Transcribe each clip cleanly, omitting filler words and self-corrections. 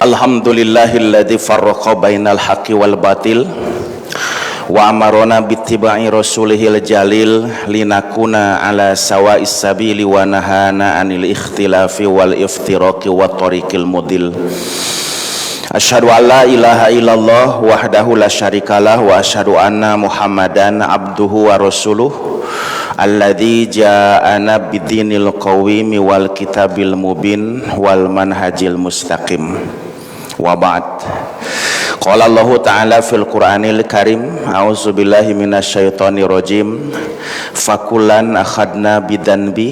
Alhamdulillahilladzi farraqa bainal haqqi wal batil wa amarona bittiba'i rasulihil jalil linakuna ala sawa'is sabili wa nahana anil ikhtilafi wal iftiraqi wa tariqil mudil. Asyhadu an la ilaha illallah wahdahu la syarikalah wa asyhadu anna Muhammadan abduhu wa rasuluh alladzi ja'ana bidinil qawimi wal kitabil mubin wal manhajil mustaqim. Wa ba'd. Qala Allahu ta'ala fil Qur'anil Karim, a'udzubillahi minasyaitonir rajim. Fakullan akhadna bidanbi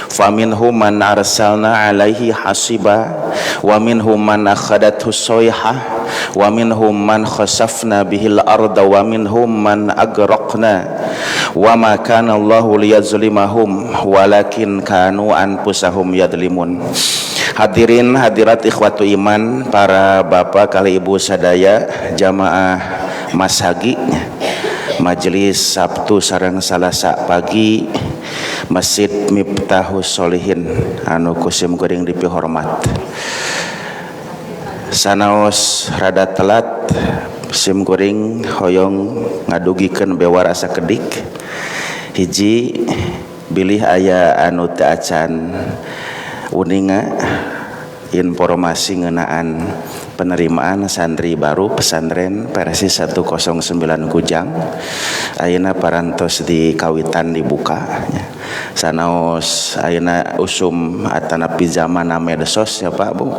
faminhum man arsalna alaihi hasiba wa minhum man akhadathu sayhah wa minhum man khasafna bihil arda wa minhum man agraqna wa ma kana Allahu liyazlimahum walakin kanu anfusahum yadlimun. Hadirin hadirat ikhwatu iman, para bapak kali ibu sadaya jamaah Masagi Majelis Sabtu sareng Salasa pagi Masjid Miftahus Solihin anu kusim kuring dipihormat. Sanaos rada telat, sim kuring hoyong ngadugikeun bewar asa kedik. Hiji, bilih aya anu teu acan uninga informasi ngeunaan penerimaan santri baru pesantren Persis 109 Kujang ayeuna parantos di kawitan dibuka nya. Sanaos ayeuna usum atanapi zaman medsos ya Pak, Bu,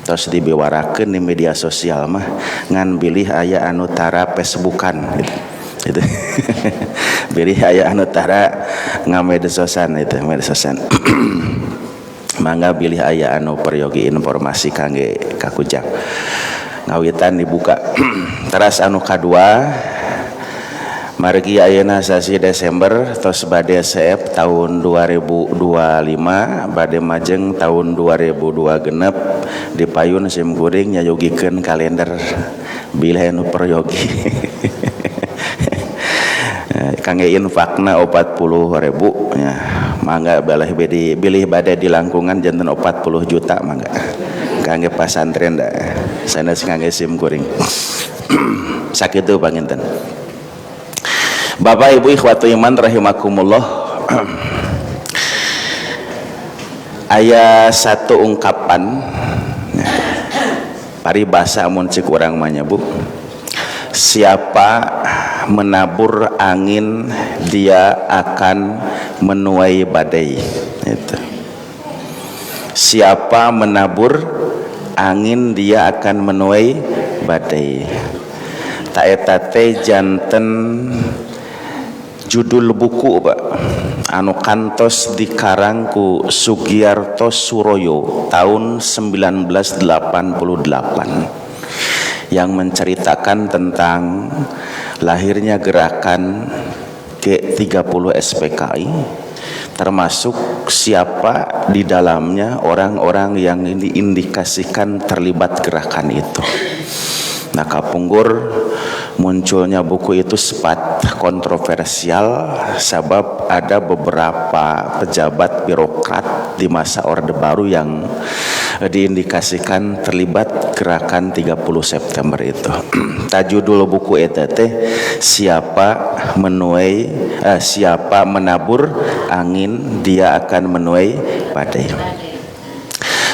tos dibiwarakeun di media sosial mah, ngan bilih aya anu tara Facebookan gitu. Itu bilih aya anu tara ngamedsosan itu medsosan, mangga bilih aya anu peryogi informasi kangge kakujang ngawitan dibuka. Teras anu kadua, margi ayeuna sasi Desember tos bade seep tahun 2025, bade majeng tahun 2002 genep, dipayun sim kuring nyayogikeun kalender, bilih anu peryogi kangge infakna 40.000 ya mangga, baleh bedi bilih bade dilangkungan janten 40 juta, mangga kangge pasantren da sanes kangge sim kuring. Sakitu panginten. Bapak Ibu ikhwatu iman rahimakumullah, aya satu ungkapan paribasa mun cek urang mah nya, Bu, siapa menabur angin dia akan menuai badai. Itu, siapa menabur angin dia akan menuai badai. Tah, eta teh janten judul buku, Pak, anu kantos dikarang ku Sugiarto Suroyo tahun 1988 yang menceritakan tentang lahirnya gerakan G30 SPKI, termasuk siapa di dalamnya orang-orang yang diindikasikan terlibat gerakan itu. Nah, kapungkur munculnya buku itu sempat kontroversial sebab ada beberapa pejabat birokrat di masa Orde Baru yang diindikasikan terlibat gerakan 30 September itu. Tah, judul buku eta teh siapa menabur angin dia akan menuai badai.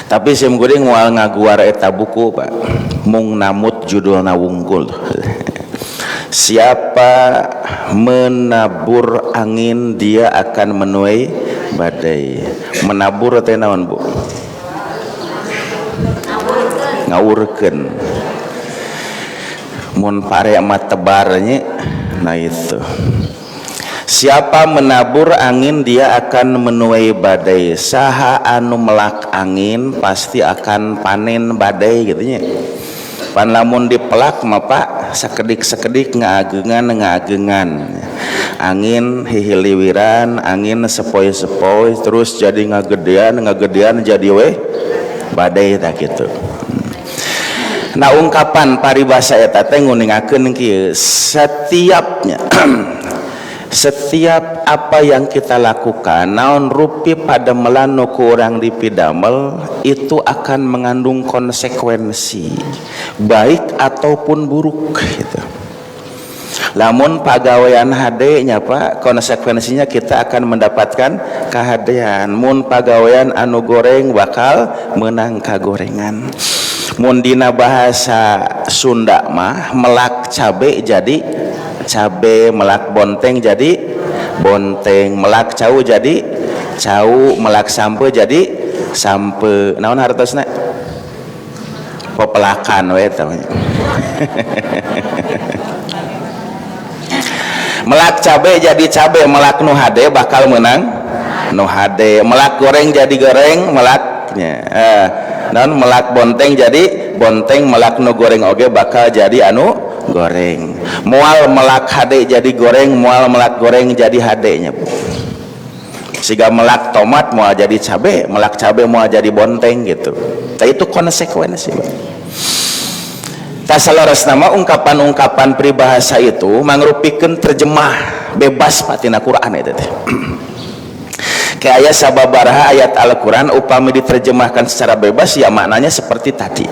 Tapi sim kuring moal ngaguar eta buku, Pak, mung namut judulna wungkul. Siapa menabur angin dia akan menuai badai. Menabur teh naon, Bu? Ngawurkeun. Mun pare mah tebar nya. Nah, itu, siapa menabur angin dia akan menuai badai. Saha anu melak angin pasti akan panen badai gitu nya. Pan lamun dipelak mah, Pak, sakedik-sakedik ngaagengan ngaagengan, angin hihiliwiran, angin sepoi-sepoi, terus jadi ngagedean ngagedean, jadi weh badai. Tah, gitu. Nah, ungkapan paribasa eta teh nguningakeun kieu, setiapnya setiap Setiap apa yang kita lakukan, naon rupi padamelan nu ku urang dipidamel, itu akan mengandung konsekuensi baik ataupun buruk gitu. Lamun pagawean hade nya, Pak, konsekuensinya kita akan mendapatkan kehadean. Mun pagawean anu goreng, bakal menang kagorengan. Mun dina bahasa Sunda mah, melak cabe jadi cabe, melak bonteng jadi bonteng, melak cau jadi cau, melak sampe jadi sampe. Naon hartosna? Pepelakan we tah. Melak cabe jadi cabe, melak nu hade bakal menang nu hade, melak goreng jadi goreng, melaknya non melak bonteng jadi bonteng, melak nu goreng oge bakal jadi anu goreng. Moal melak hade jadi goreng, moal melak goreng jadi hade nya. Siga melak tomat moal jadi cabe, melak cabe moal jadi bonteng gitu. Nah, itu konsekuensi, Pak. Tasaleresna mah ungkapan-ungkapan peribahasa itu mangrupikeun terjemah bebas, Pak, tina Quran itu teh. Kayak aya sababaraha ayat Al-Quran upami diterjemahkan secara bebas ya maknanya seperti tadi.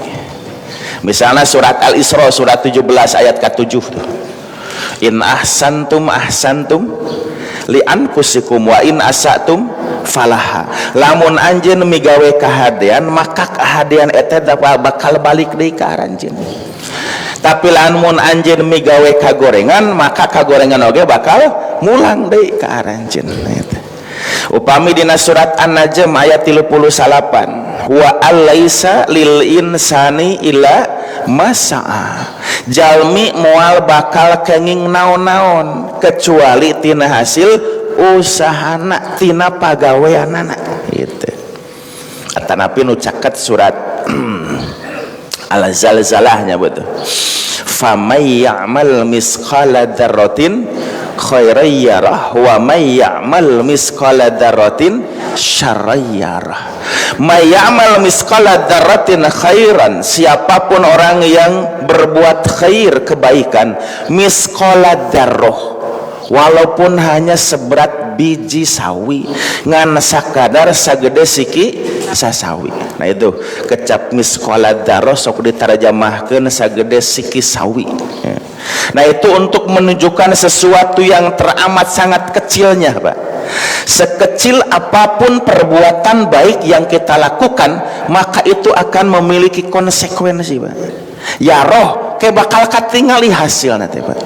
Misalnya surat Al-Isra surat 17 ayat ke-7 tuh. In ahsantum ahsantum li anfusikum wa in asatum falaha. Lamun anjeun migawe kahadean, maka kahadean eta bakal balik deui ka aranjeun. Tapi lamun anjeun migawe kagorengan, maka kagorengan oge bakal mulang deui ka aranjeun. Eta. Upami dina surat An-Najm ayat 38, wa allaisa lil insani illa masa'a. Jalmi moal bakal kenging naon-naon kecuali tina hasil usahana, tina pagaweanana gitu. Atanapi nu caket surat Al-Zalzalahnya, betul. Famay ya'mal misqala dzarratin khairan yarah wa may ya'mal misqala dzarratin syarran yarah. May ya'mal misqala dzarratin khairan, siapapun orang yang berbuat khair, kebaikan, misqala dzarrah, walaupun hanya seberat biji sawi, ngan sakadar sagede siki sasawi. Nah, itu kecap misqala dzarrah sok ditarjamahkeun sagede siki sawi ya. Nah, itu untuk menunjukkan sesuatu yang teramat sangat kecilnya, Pak. Sekecil apapun perbuatan baik yang kita lakukan, maka itu akan memiliki konsekuensi, Pak. Ya roh ke bakal katingali hasil nanti, Pak.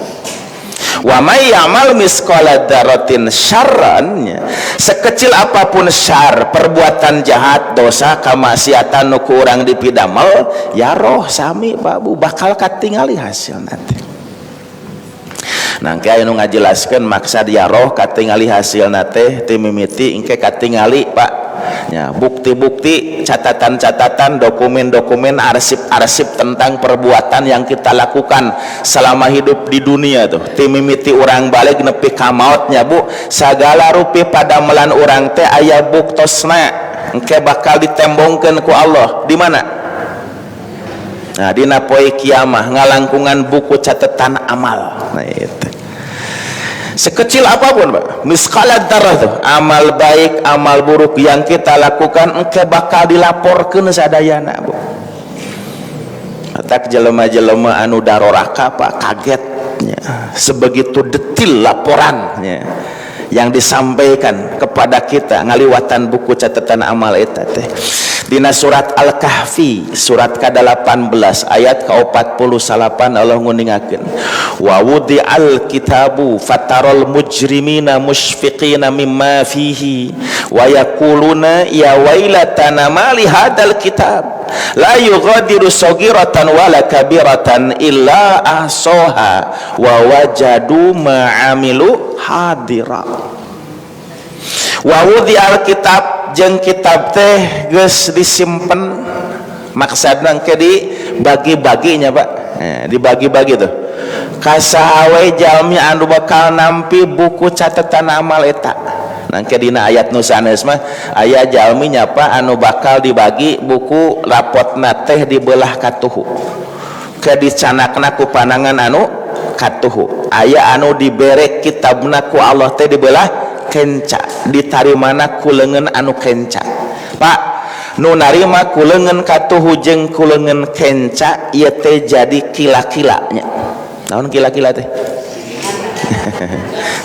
Wa may ya'mal misqala dzarratin syarran ya. Sekecil apapun syar, perbuatan jahat, dosa, kamaksiatan nu ku urang dipidamel, ya roh sami, Pak, Bu, bakal katingali hasil nanti. Nah, engke aya nu ngajelaskeun maksad ya roh katingali hasilna teh ti mimiti engke katingali, Pak ya, bukti-bukti, catatan-catatan, dokumen-dokumen, arsip-arsip tentang perbuatan yang kita lakukan selama hidup di dunia tuh, ti mimiti urang balig nepi ka maotnya, Bu. Sagala rupi padamelan urang teh aya buktosna, engke bakal ditembongkeun ku Allah di mana? Nah, dina poe kiamah ngalangkungan buku catatan amal. Nah, itu sekecil apapun, Pak, misqala dzarrah tuh, amal baik, amal buruk yang kita lakukan engke bakal dilaporkeun sadayana, Bu. Tak jelema-jelema anu daroraka, Pak, kagetnya sebegitu detil laporannya yang disampaikan kepada kita ngaliwatan buku catatan amal eta teh. Dina surat Al-Kahfi surat ke-18 ayat ke-48 Allah nguningakeun, wa wudi'al kitabu fataral mujrimina musyfiqina mimma fihi wa yaquluna ya wailatana ma li hadzal kitab la yughadiru saghiratan wala kabiratan illa ahsaha wa wajadu ma amilu hadira. Wa wudi'al kitab, jeung kitab teh geus disimpen, maksudna engke dibagi-baginya, Pak. Dibagi-bagi tuh ka saha we jalmi anu bakal nampi buku catatan amal eta. Nangke dina ayat nu sanes mah aya jalmi nya, Pak, anu bakal dibagi buku rapotna teh dibelah katuhu, ke dicanakna ku panangan anu katuhu. Aya anu dibere kitabna ku Allah teh dibelah. kenca, ditarimana ku leungeun anu kenca. Pak, nu narima ku leungeun katuhu jeung ku leungeun kenca ieu teh jadi kila-kila nya. Naon kila-kila teh?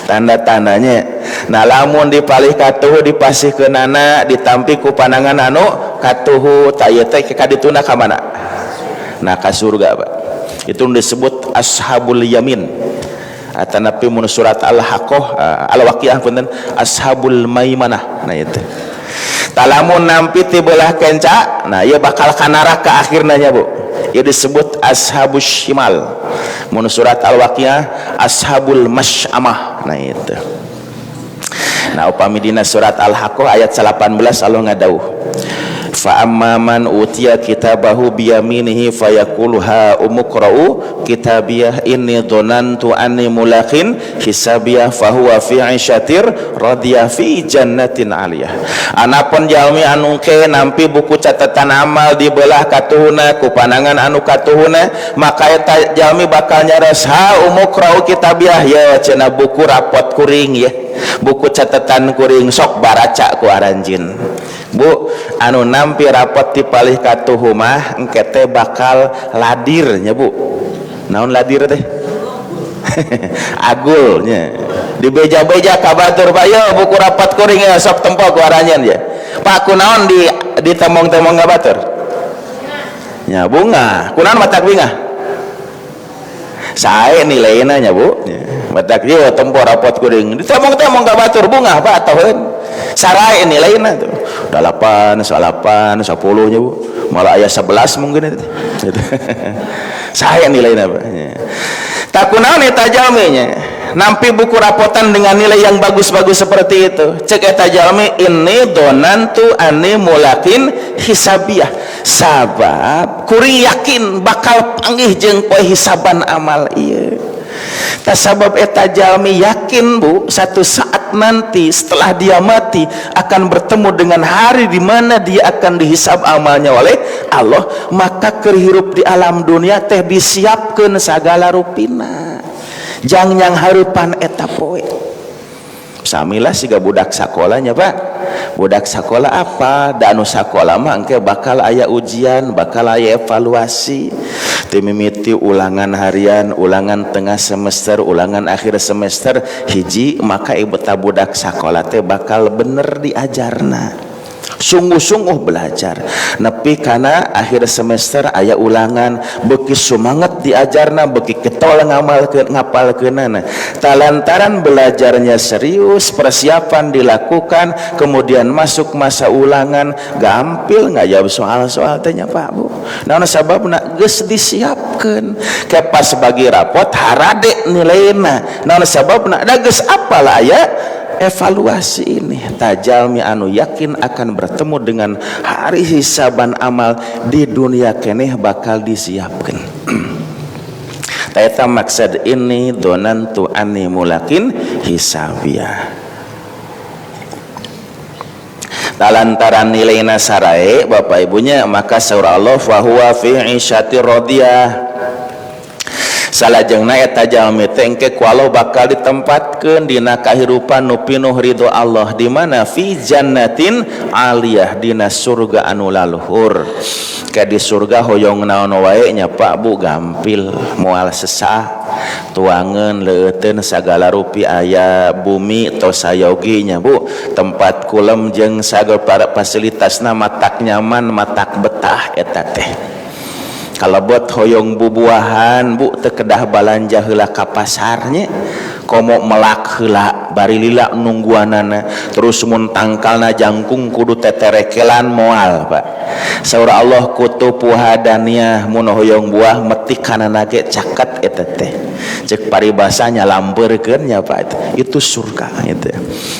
Tanda-tandanya. Nah, lamun dipalih katuhu, dipasihkeunana, ditampi ku panangan anu katuhu, tah ieu teh kadituna ka mana? Nah, ka surga, Pak. Itu disebut ashabul yamin. Atanapi mun surat Al-Haqqah, Al-Waqiah punten, ashabul maimanah. Nah, itu. Tah, lamun nampi ti belah kenca, nah ieu bakal ka neraka akhirna nya, Bu. Ieu disebut ashabus shimal. Mun surat Al-Waqiah ashabul masyamah. Nah, itu. Nah, upami dina surat Al-Haqqah ayat 18 Allah ngadawuh, fa amma man utiya kitabahu biyaminihi fayaqulu ha umuqra'u kitabiyah inni dhanantu anni mulaqin hisabiyah fahuwa fi 'isyatir radiyah fi jannatin 'aliyah. Anapun jalmi anu ke nampi buku catatan amal di belah katuhuna ku panangan anu katuhuna, maka eta jalmi bakal nyaros, ha umuqra'u kitabiyah, ya cenah buku rapot kuring, ya buku catatan kuring, sok baraca ku aranjeun. Bu, anu nampi rapot ti palih katuhu mah engke teh bakal ladir nya, Bu. Naon ladir teh? Agul nya. Dibeja-beja ka batur, Pak, yo buku rapot kuring ya, sok tempo ku aranjeun ya. Pak, kunaon di ditembong-tembong ka batur? Nya bunga. Kunaon matak bingah? Sae nilaina nya, Bu. Matak ieu tempo rapot kuring. Ditembong-tembong ka batur bungah, Pak, toheun. Sarai nilainya tuh 8, 8, 10 nya, Bu, malah aya 11 mungkin itu gitu. Saya nilainya, Pak. Tah, kunaon eta jalmi nya nampi buku rapotan dengan nilai yang bagus-bagus seperti itu? Cek eta jalmi, inni dhanantu anni mulaqin hisabiyah, sabab kuring yakin bakal panggih jeung poe hisaban amal ieu. Tah, sabab eta jalmi yakin, Bu, satu saat nanti setelah dia mati akan bertemu dengan hari di mana dia akan dihisab amalnya oleh Allah, maka keur hirup di alam dunia teh disiapkeun sagala rupina jang yang harupan eta poe. Samilah siga budak sakolanya, Pak. Budak sakola apa da anu sakola mah engke bakal aya ujian, bakal aya evaluasi, timimiti ulangan harian, ulangan tengah semester, ulangan akhir semester. Hiji, maka ibu ta budak sakola teh bakal bener diajarna, sungguh-sungguh belajar nepi kana akhir semester aya ulangan, beki semangat diajarna, beki ketol ngamal ngapalkeunana. Talantaran belajarnya serius, persiapan dilakukan, kemudian masuk masa ulangan gampil ngajawab soal-soal teh nya, Pak, Bu. Naon sababna? Geus disiapkeun. Ke pas bagi rapot harade nilaina. Naon sababna? Da geus apal aya evaluasi ini. Tah, jalmi anu yakin akan bertemu dengan hari hisaban amal, di dunia keneh bakal disiapkan. Eta maksud inni dhanantu anni mulaqin hisabiyah. Lantaran nilai sarae, Bapak Ibunya, maka surah Allah fahuwa fi isyati radiyah. Salajengna eta jalmi teh engke ku Allah bakal ditempatkeun dina kahirupan nu pinuh ridho Allah. Di mana? Fi jannatin aliyah, dina surga anu laluhur. Ka di surga hoyong naon wae nya, Pak, Bu, gampil, moal sesah, tuangan leuteun sagala rupi aya, bumi tos sayogi nya, Bu, tempat kulem jeung sagala para fasilitasna, matak nyaman, matak betah eta teh. Kalebet hoyong bubuahan, Bu, teu kedah balanja heula ka pasarnya, komo melak heula bari lila nungguanana, terus mun tangkalna jangkung kudu teterekelan, moal, Pak. Saur Allah qutufuha daniyah, mun hoyong buah metik kana ge caket. Eta teh cek paribasanya lampeurkeun nya, Pak. Itu surga itu.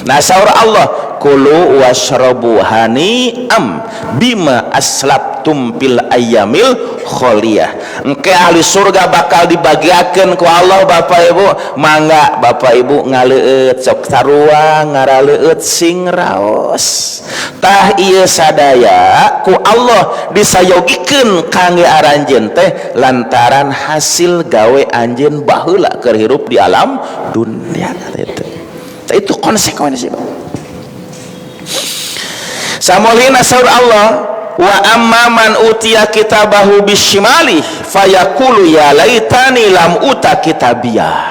Nah, saur Allah kulu washrabu hani am bima aslaftum fil ayyamil kholiyah. Engke ahli surga bakal dibagiakeun ku Allah, Bapak Ibu, mangga Bapak Ibu ngaleueut, sok sarua ngaraleueut sing raos. Tah, ieu sadaya ku Allah disayogikeun kangge aranjeun teh lantaran hasil gawe anjeun baheula keur hirup di alam dunia itu. Itu konsekuensi, Pak. Samolina saur Allah, wa amma man utiya kitabahu bisyimali fayaqulu ya laitani lam uta kitabiyah.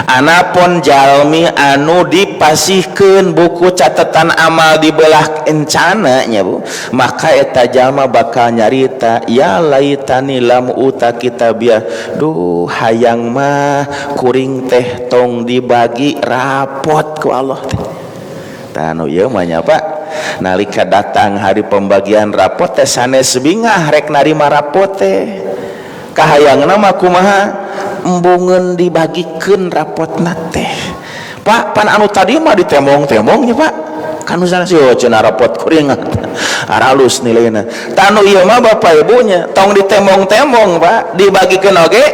Anapun jalmi anu dipasihkeun buku catatan amal di belah encana nya Bu, maka eta jalma bakal nyarita ya laitani lam uta kitabiyah, duh hayang mah kuring teh tong dibagi rapot ku Allah teh. Tah anu ieu mah nya Pak, nalika datang hari pembagian rapot teh sanes bingah rek narima rapot teh, kahayangna mah kumaha embungeun dibagikeun rapotna teh. Pak, pan anu tadi mah ditembong-tembong nya Pak, kan nu sanes yo cenah rapot kuring aralus nilaina. Tah anu ieu mah bapak ibunya tong ditembong-tembong Pak, dibagikeun oge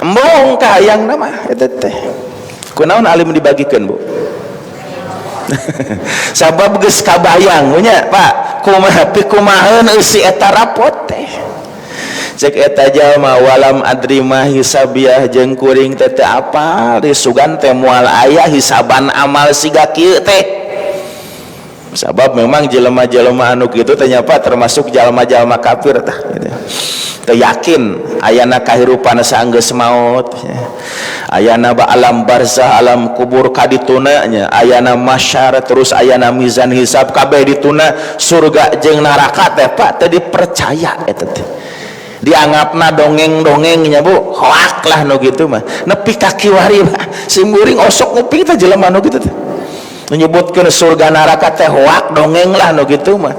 embung kahayangna mah eta teh. Kunaon alim dibagikeun Bu? Sabab geus kabayang nya Pak, kumaha pikumaheun eusi eta rapot teh. Cek eta jalma walam adri ma hisabiyah, jeung kuring teh teu apal di sugan teh moal aya hisaban amal siga kieu teh. Sabab memang jelema-jelema anu kitu teh nya Pak, termasuk jalma-jalma kafir tah gitu. Teu yakin ayana kahirupan saanggeus maot, ayana ba alam barzah, alam kubur kadituna nya, ayana masyar, terus ayana mizan hisab kabeh dituna, surga jeung neraka teh Pak teu dipercaya eta teh. Dianggapna dongeng-dongeng nya Bu, hoak lah nu kitu mah. Nepi ka kiwari Pak, simkuring osok nguping teh jelema nu kitu teh. Menyebutkeun surga neraka teh hoak dongeng lah nu kitu mah.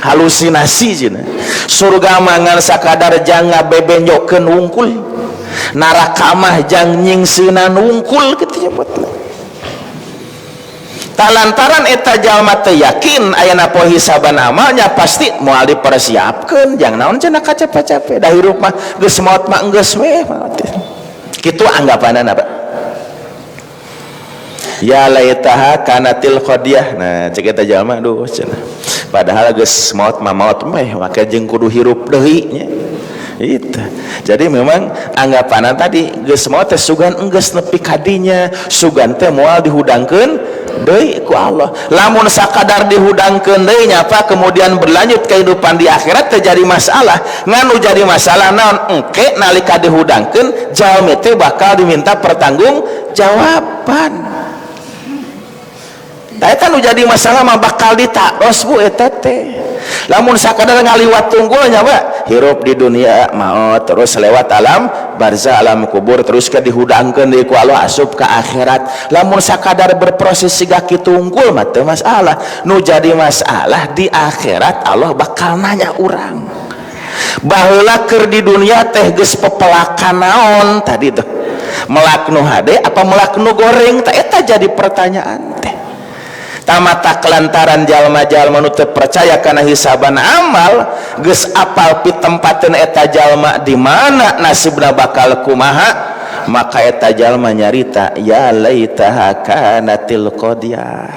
Halusinasi cenah. Surga mangan sakadar jang ngabebenjokeun wungkul, neraka mah jang nyingsinan wungkul kitu nyebutna. Talantaran eta jalma teu yakin ayana poe hisaban amalnya, pasti moal dipersiapkeun jang naon cenah kacape-cape, da hirup mah geus maot mah geus we maot. Kitu anggapanana Pak. Ya laitaha kanatil qadiyah. Nah cek eta jalma duh cenah, padahal geus maot mah maot meh, maka jeung kudu hirup deui nya. Itu. Jadi memang anggapan tadi geus maot teh sugan enggeus nepi kadinya, sugan teh moal dihudangkeun deui ku Allah. Lamun sakadar dihudangkeun deui nya Pak, kemudian berlanjut kehidupan di akhirat teh jadi masalah. Ngan jadi masalah naon, engke nalika dihudangkeun jalmi teh bakal diminta pertanggungjawaban. Tah eta nu jadi masalah mah bakal ditaros Bu eta teh. Lamun sakadar ngaliwat tunggul nya Pak, hirup di dunia maot terus lewat alam barzah, alam kubur, terus ke dihudangkeun deui ku Allah asup ke akhirat. Lamun sakadar berproses siga kitu unggul mah teu masalah. Nu jadi masalah di akhirat Allah bakal nanya urang, baheula keur di dunia teh geus pepelakan naon tadi tuh, melak nu hade apa melak nu goreng? Tah eta jadi pertanyaan teh. Tamata kelantaran jalma-jalma nu teu percaya kana hisaban amal, geus apal pitempateun eta jalma di mana nasibna bakal kumaha, maka eta jalma nyarita ya laitaha kanatil qadiyah.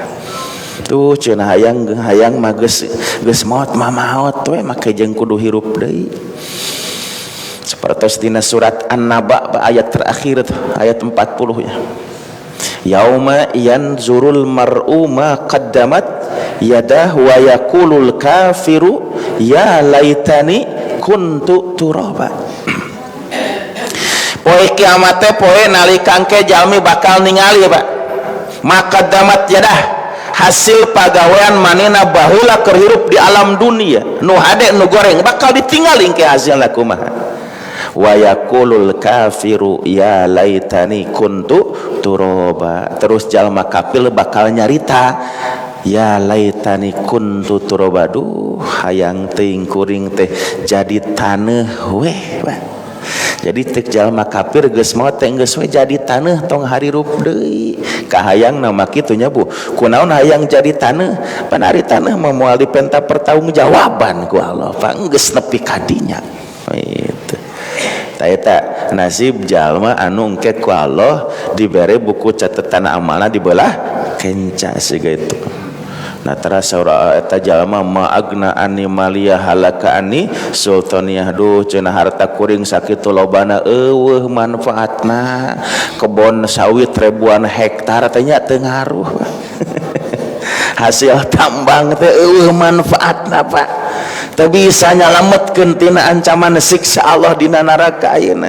Tuh cenah hayang hayang mah geus geus maot mah maot we, make jeung kudu hirup deui. Sapertos dina surat An-Naba ayat terakhir tuh, ayat 40 ya. Yauma yanzurul mar'u ma qaddamat yadah wa yaqulul kafiru ya laitani kuntu turaba. Poe kiamat teh poe nalika engke jalmi bakal ningali Pak, maqaddamat yadah, hasil pagawean manena baheula keur hirup di alam dunia, nu hade nu goreng bakal ditinggali engke hasilna kumaha. Wa yaqulul kafiru ya laitani kuntu turaba. Terus jalma kafir bakal nyarita ya laitani kuntu turaba, duh hayang teuing kuring teh jadi taneuh weh Pak. Jadi tek jalma kafir geus maot teh geus we jadi taneuh, tong harirup deui. Kahayang nama kitu nya Bu, kunaon hayang jadi taneuh? Pan ari taneuh mah moal dipenta pertanggungjawaban ku Allah Pak, geus nepi kadinya itu. Tah eta nasib jalma anu engke ku Allah dibere buku catatan amalna dibelah kenca siga itu. Nah teras saur eta jalma ma agna ani maliyah halaka ani sultaniyah, duh cenah harta kuring sakitu lobana eueuh manfaatna, kebon sawit ribuan hektar teh nya teu ngaruh. Hasil tambang teh eueuh manfaatna Pak, teu bisa nyalametkeun tina ancaman siksa Allah dina neraka ayeuna.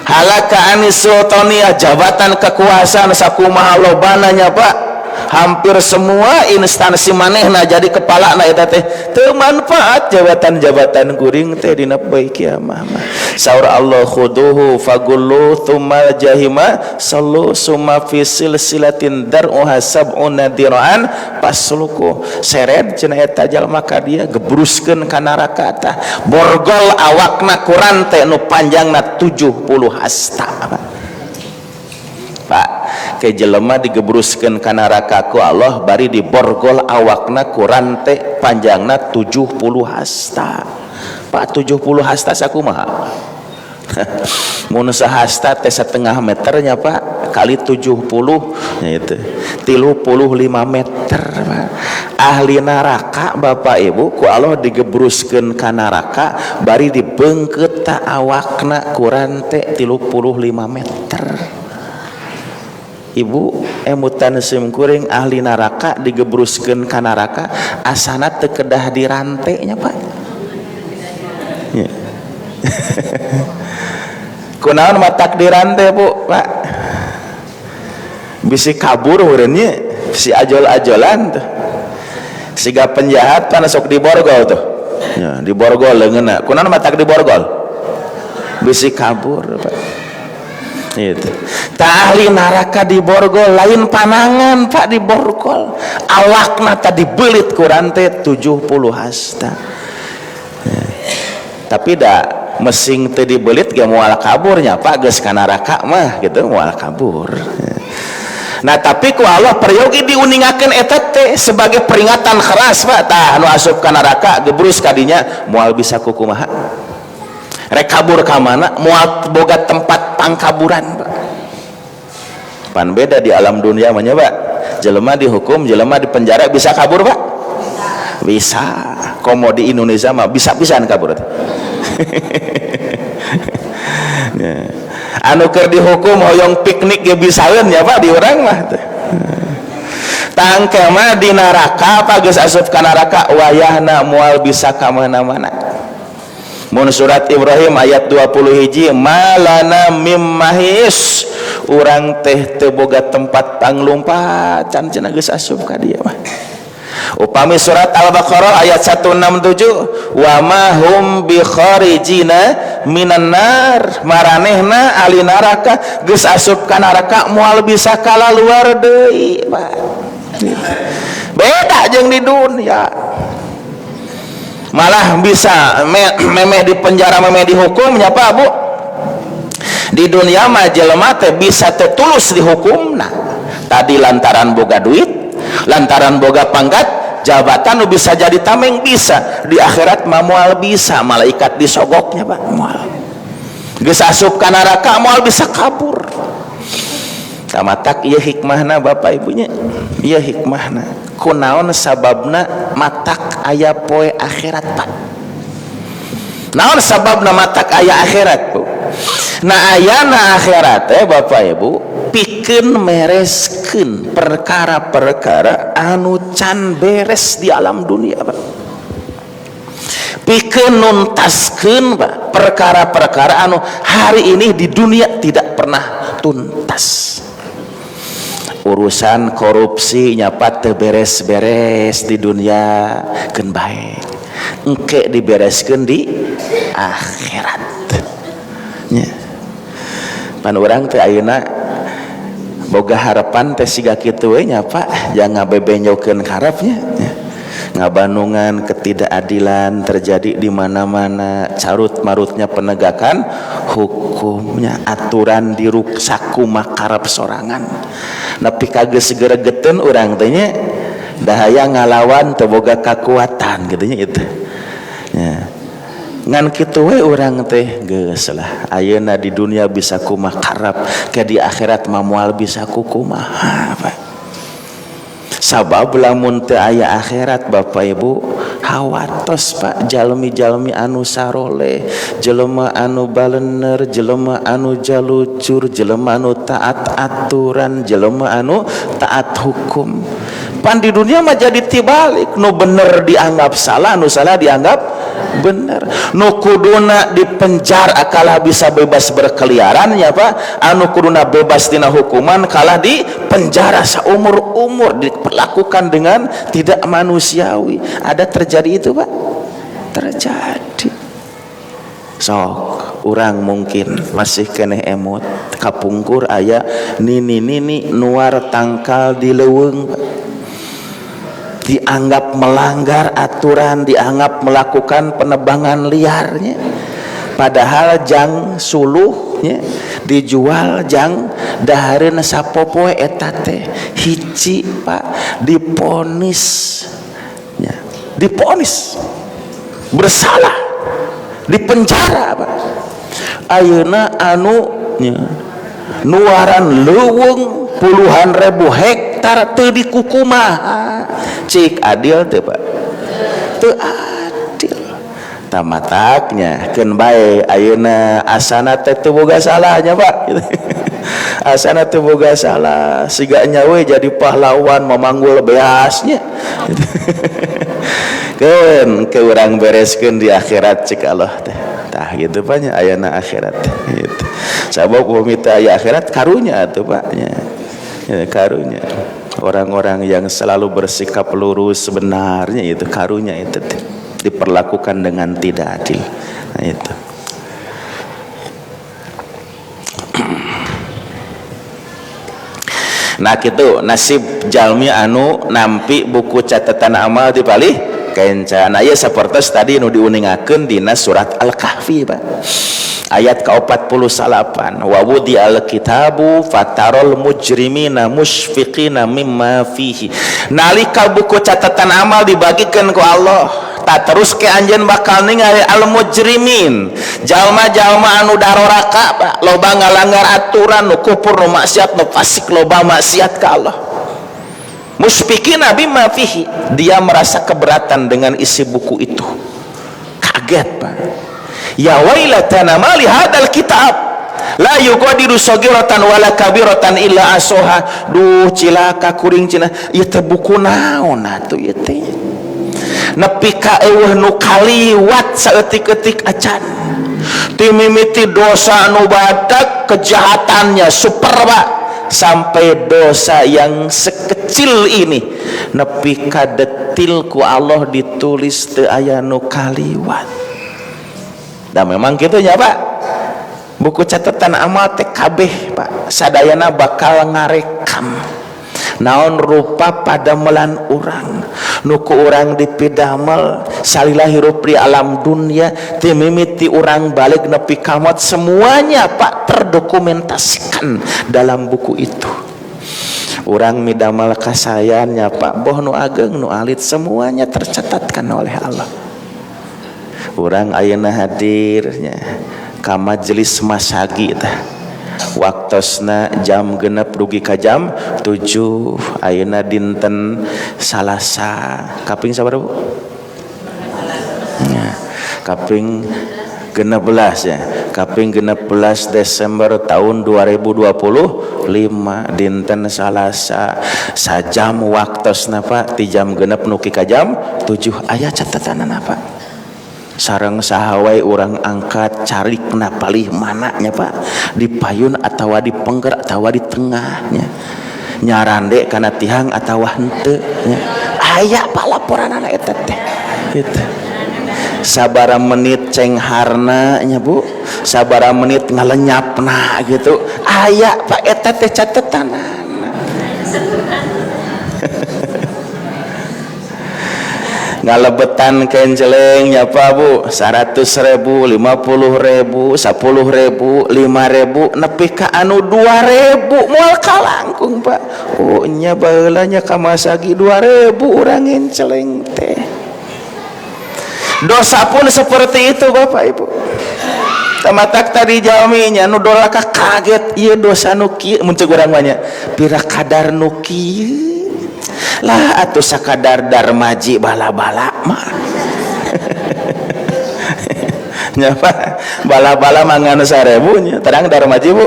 Halaka ani sultaniyah, jabatan kekuasaan sakumaha lobana nya Pak, hampir semua instansi manehna jadi kepala na eta teh teu manfaat jabatan-jabatan kuring teh dina poe kiamah mah. Saur Allah khuduhu fagullu tsumma jahima sallu summa fi silsilatin dar'uha sab'una dira'an pasluku. Seret cenah eta jalma ka dia gebruskeun ka neraka tah, borgol awakna ku rante nu panjangna 70 hasta. Pak, ke jelema digebruskeun ka neraka ku Allah bari diborgol awakna ku rante panjangna 70 hasta. Pak, 70 hasta sakumaha? Mun sahasta teh setengah meternya Pak, kali 70 nya itu 35 meter Pak. Ahli neraka Bapak Ibu ku Allah digebruskeun ka neraka bari dibeungkeut ta awakna ku rante 35 meter. Ibu emutan sim kuring, ahli neraka digebruskeun ka neraka asana teu kedah dirantenya Pak ya. Kunaon matak dirante Bu Pak, bisi kabur heureunnya, bisi ajol-ajolan tuh siga penjahat kan sok diborgol tuh ya, diborgol leungeunna. Kunaon matak diborgol? Bisi kabur Pak. Itu tah ahli neraka diborgol, lain panangan Pak diborgol, awakna tadi belit ku rante 70 hasta ya. Tapi dah mesing teu dibelit ge moal kaburnya Pak, geus ka neraka mah gitu moal kabur ya. Nah tapi ku Allah peryogi diuningakeun eta teh sebagai peringatan keras Pak. Tah nu asup ka neraka gebrus kadinya moal bisa kukumaha, rek kabur ka mana moal boga tempat pangkaburan Pak. Pan beda di alam dunia mah nya Pak, jelema dihukum, jelema di penjara bisa kabur Pak, bisa. Komo di Indonesia mah bisa pisan kabur teh. Ya. Anu keur dihukum hoyong piknik ge bisaeun ya Pak di urang mah teh. Tangke mah di neraka Pak, geus asup ka neraka wayahna moal bisa ka mana-mana. Mun surat Ibrahim ayat 20 hiji, malana mim mahis, urang teh teu boga tempat panglumpat can cenah geus asup ka dieu mah. Upami surat Al-Baqarah ayat 167, wa ma hum bi kharijina minan nar, maranehna ahli neraka geus asup ka neraka moal bisa kalaluar deui Pak. Beda jeung di dunia, malah bisa memeh di penjara, memeh dihukum nya Pak Bu. Di dunia mah jelema teh bisa teh tulus dihukumna tadi lantaran boga duit, lantaran boga pangkat jabatan nu bisa jadi tameng bisa. Di akhirat mah moal bisa, malaikat disogoknya Pak, moal, geus asup ka neraka moal bisa kabur. Tamatak ieu hikmahna Bapak Ibunya, ieu hikmahna kunaon sababna matak aya poe akhirat Pak. Naon sababna matak aya akhirat Bu? Nah ayana akhirat teh Bapak Ibu pikeun mereskeun perkara-perkara anu can beres di alam dunia Pak, pikeun nuntaskeun Pak perkara-perkara anu hari ini di dunia tidak pernah tuntas. Urusan korupsi nyapa teu beres-beres di dunia, keun bae engke dibereskeun di akhirat nya. Pan urang teh ayeuna boga harapan teh siga kitu we nya Pak, jangan ngabebenjokeun karepnya nya. Ngabanungan ketidakadilan terjadi di mana-mana, carut marutnya penegakan hukumnya, aturan diruksak kumakarep sorangan, nepi ka geus geregeteun urang teh nya, dahaya ngalawan teu boga kakuatan kitu nya itu nya. Ngan kitu we urang teh geus lah ayeuna di dunia bisa kumakarep, ke di akhirat mah moal bisa kukumaha Pak. Sabab lamun teu aya akhirat, Bapak Ibu, hawatos, Pak, jalmi-jalmi anu saroleh, jelema anu balener, jelema anu jalujur, jelema anu taat aturan, jelema anu taat hukum. Pan di dunia mah jadi tibalik, nu bener dianggap salah, nu salah dianggap bener. Nu kuduna di penjara kalah bisa bebas berkeliaran ya, Pak. Anu kuduna bebas tina hukuman kalah di penjara seumur-umur, diperlakukan dengan tidak manusiawi. Ada terjadi itu, Pak, terjadi. Sok urang mungkin masih keneh emut, kapungkur aya nini nini nuar tangkal di leuweung, Pak. Dianggap melanggar aturan, dianggap melakukan penebangan liarnya, padahal jang suluhnya dijual jang dahareun sapopoe eta teh. Hiji, Pak, diponis nya, diponis bersalah, dipenjara, Pak. Ayeuna anu nya nuaran leuweung puluhan ribu hektar teu dikukumaha? Cik, adil teu, Pak? Teu adil. Tamataknya keun bae ayeuna asana teh teu boga salahnya, Pak, asana teu boga salah, siga nyawe jadi pahlawan memanggul beasnya. Keun ke urang bereskeun di akhirat, cik Allah teh. Tah gitu, Pak nya, ayana akhirat teh gitu. Sabab upami teu aya akhirat, karunya atuh, Pak nya ya, karunya orang-orang yang selalu bersikap lurus sebenarnya itu, karunya itu teh diperlakukan dengan tidak adil. Nah, itu. Nah, gitu nasib jalmi anu nampi buku catatan amal di palih kenca. Nah, ieu sapertos tadi nu diuningakeun dina surat Al-Kahfi, Pak, ayat ke-48, wa wudi al-kitabu fatarol mujrimina musfiqina mimma fihi. Nalika buku catatan amal dibagikan ku Allah, tak terus ke anjeun bakal ningali al mujrimin, jalma-jalma anu daroraka, Pak, loba ngalanggar aturan, nu kufur, nu maksiat, nu fasik, loba maksiat ka Allah. Musfiqina bimma fihi, dia merasa keberatan dengan isi buku itu, kaget, Pak. Ya wailatana ma li hadzal kitab la yughadiru saghiratan wala kabiratan illa asoha. Duh, cilaka kuring cenah, ieu teh buku naon atuh ieu teh, nepi ka eueuh nu kaliwat saeutik-eutik acan. Ti mimiti dosa nu badak kejahatannya super, Pak, sampai dosa yang sekecil ini nepi ka detil ku Allah ditulis, teu aya nu kaliwat. Dan memang gitu ya, Pak, buku catatan amal teh kabeh, Pak, sadayana bakal ngarekam naon rupa padamelan urang nu ku urang dipidamel salila hirup di alam dunia, ti mimiti urang balik nepi ka maut, semuanya, Pak, terdokumentasikan dalam buku itu. Urang midamel kasayannya, Pak, boh nu ageng nu alit, semuanya tercatatkan oleh Allah. Urang ayeuna hadirnya ka majelis masagi tah, waktosna jam 6 dugi ka jam 7. Ayeuna dinten Salasa kaping sabaraha, Bu? Ya, kaping 16 ya, kaping 16 Desember tahun 2025, dinten Salasa, sajam waktosna, Pak, ti jam 6 nuki ka jam 7. Aya catatanana, Pak, sareng saha wae urang angkat carikna, palih mananya, Pak, di payun atawa di pengker atawa di tengahnya, nyarande kana tihang atawa henteu nya. Aya, Pak, laporanana eta teh gitu. Sabara menit cengharna nya, Bu, sabara menit ngalenyapna gitu, aya, Pak, eta teh catetanana. Ngalebetan kenceleng nya, Pak, Bu, 100.000, 50.000, 10.000, 5.000, nepi ka anu 2.000 moal kalangkung, Pak. Oh nya, baheula nya ka masagi 2.000 urang ngenceleng teh. Dosa pun seperti itu, Bapak Ibu. Tamatak tadi jalminya nu doraka kaget, ieu dosa nu kieu, mun ceuk urang mah nya pira kadar nu kieu. Lah atuh sakadar darmaji bala-bala mah. Nya Pak, bala-bala mah ngan 1000 nya, terang darmaji Bu.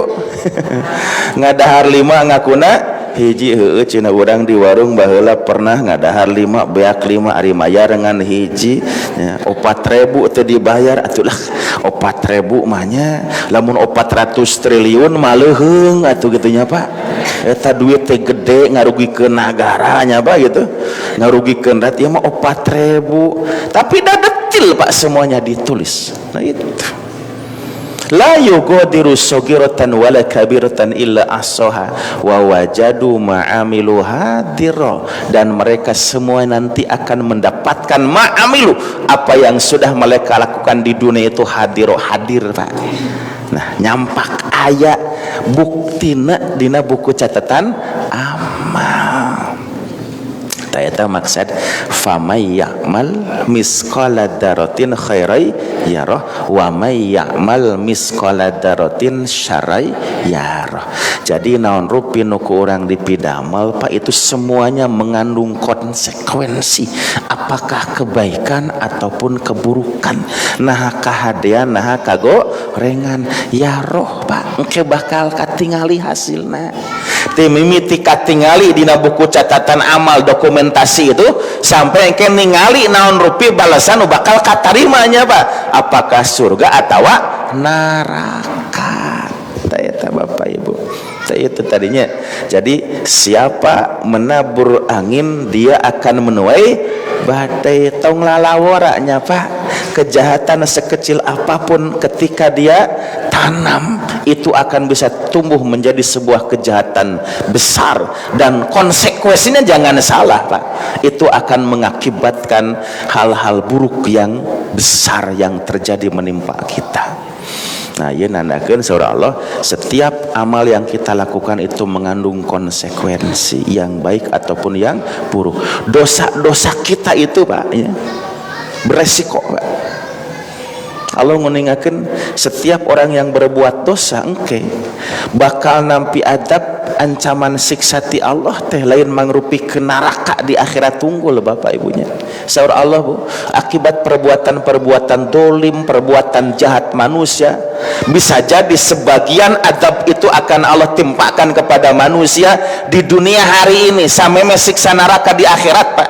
Ngadahar 5 ngakuna hiji, heueuh cenah urang di warung baheula pernah ngadahar 5 beak 5 ari mayar ngan hiji nya 4000 teu dibayar atuh lah 4000 mah nya lamun 400 triliun mah leuheung atuh kitu nya Pak. Eta duit teh gede ngarugikeun nagara nya Pak gitu, ngarugikeun rakyat ieu mah 4000, tapi dah detil Pak semuanya ditulis. Nah itu la yughadiru shogiratan wala kabiratan illa ahsaha wa wajadu ma'amilu hadira, dan mereka semua nanti akan mendapatkan ma'amilu, apa yang sudah mereka lakukan di dunia itu hadiro, hadir Pak. Nah nyampak aya buktina dina buku catatan amal. Eta maksad famay ya'mal misqala dzarratin khairai yarah wa may ya'mal misqala dzarratin syarrai yarah. Jadi naon rupi nu ku urang dipidamel Pak itu semuanya mengandung konsekuensi, apakah kebaikan ataupun keburukan. Nah kahadean nah kagorengan ya roh Pak engke bakal katingali hasilna. Ti mimiti katingali dina buku catatan amal dokumentasi itu sampai engke ningali naon rupi balasan bakal katarimanya Pak, apakah surga atawa neraka. Eta Bapak Ibu, itu tadinya. Jadi siapa menabur angin dia akan menuai badai. Tong lalaworanya Pak, kejahatan sekecil apapun ketika dia tanam itu akan bisa tumbuh menjadi sebuah kejahatan besar, dan konsekuensinya jangan salah Pak, itu akan mengakibatkan hal-hal buruk yang besar yang terjadi menimpa kita. Nah, ieu nandakeun saur Allah, setiap amal yang kita lakukan itu mengandung konsekuensi yang baik ataupun yang buruk. Dosa-dosa kita itu Pak ya, beresiko Pak. Allah nguningakeun setiap orang yang berbuat dosa engke bakal nampi adab ancaman siksa ti Allah teh lain mangrupi ke neraka di akhirat tunggul Bapak Ibunya. Saur Allah Bu, akibat perbuatan-perbuatan dolim, perbuatan jahat manusia, bisa jadi sebagian adab itu akan Allah timpakan kepada manusia di dunia hari ini sameme siksa neraka di akhirat Pak.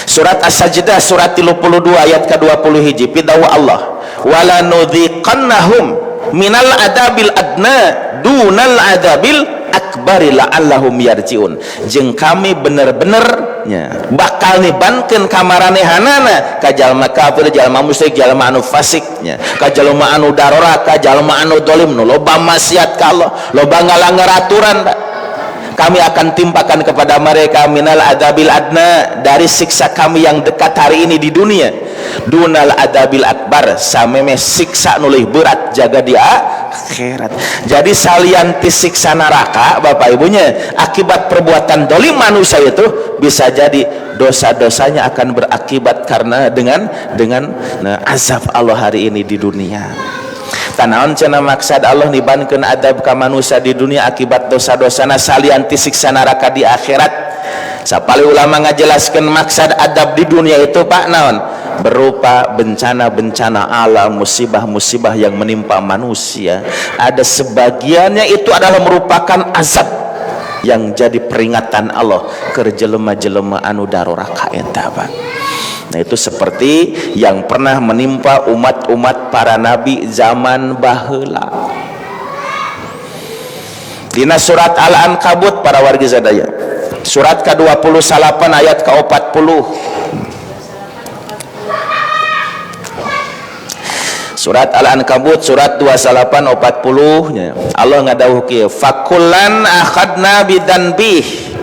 Surat As-Sajdah surat 32 ayat ke-20 hiji pidawuh Allah, wala nudhiqannahum minal adabil adna dunal adabil akbari la'allahum yarjiun. Jeung kami bener-bener nya bakal nibankeun ka maranehanana ka jalma kafir, jalma musyrik, jalma anu fasik nya, ka jalma anu daroraka, jalma anu dolim nu loba maksiat ka Allah, loba ngalanggar aturan Pak. Kami akan timpakan kepada mereka minal adabil adna, dari siksa kami yang dekat hari ini di dunia, dunal adabil akbar, sameme siksa nu leuwih berat jaga di akhirat. Jadi salian ti siksa neraka Bapak Ibunya, akibat perbuatan dolim manusia itu bisa jadi dosa-dosanya akan berakibat karena dengan nah, azab Allah hari ini di dunia. Tanaon cenah maksad Allah nibankeun adab ka manusia di dunia akibat dosa-dosana salian ti siksa neraka di akhirat. Sapali ulama ngajelaskeun maksad adab di dunia itu Pak naon? Berupa bencana-bencana alam, musibah-musibah yang menimpa manusia. Ada sebagiannya itu adalah merupakan azab yang jadi peringatan Allah ke jelema-jelema anu daroraka eta Pak. Nah itu seperti yang pernah menimpa umat-umat para nabi zaman baheula. Dina surat Al-Ankabut para wargi sadaya. Surat ke-28 ayat ke-40. Surat Al-Ankabut surat 28 40 Allah ngadawuh kieu, fakullan akhadna bidzanbih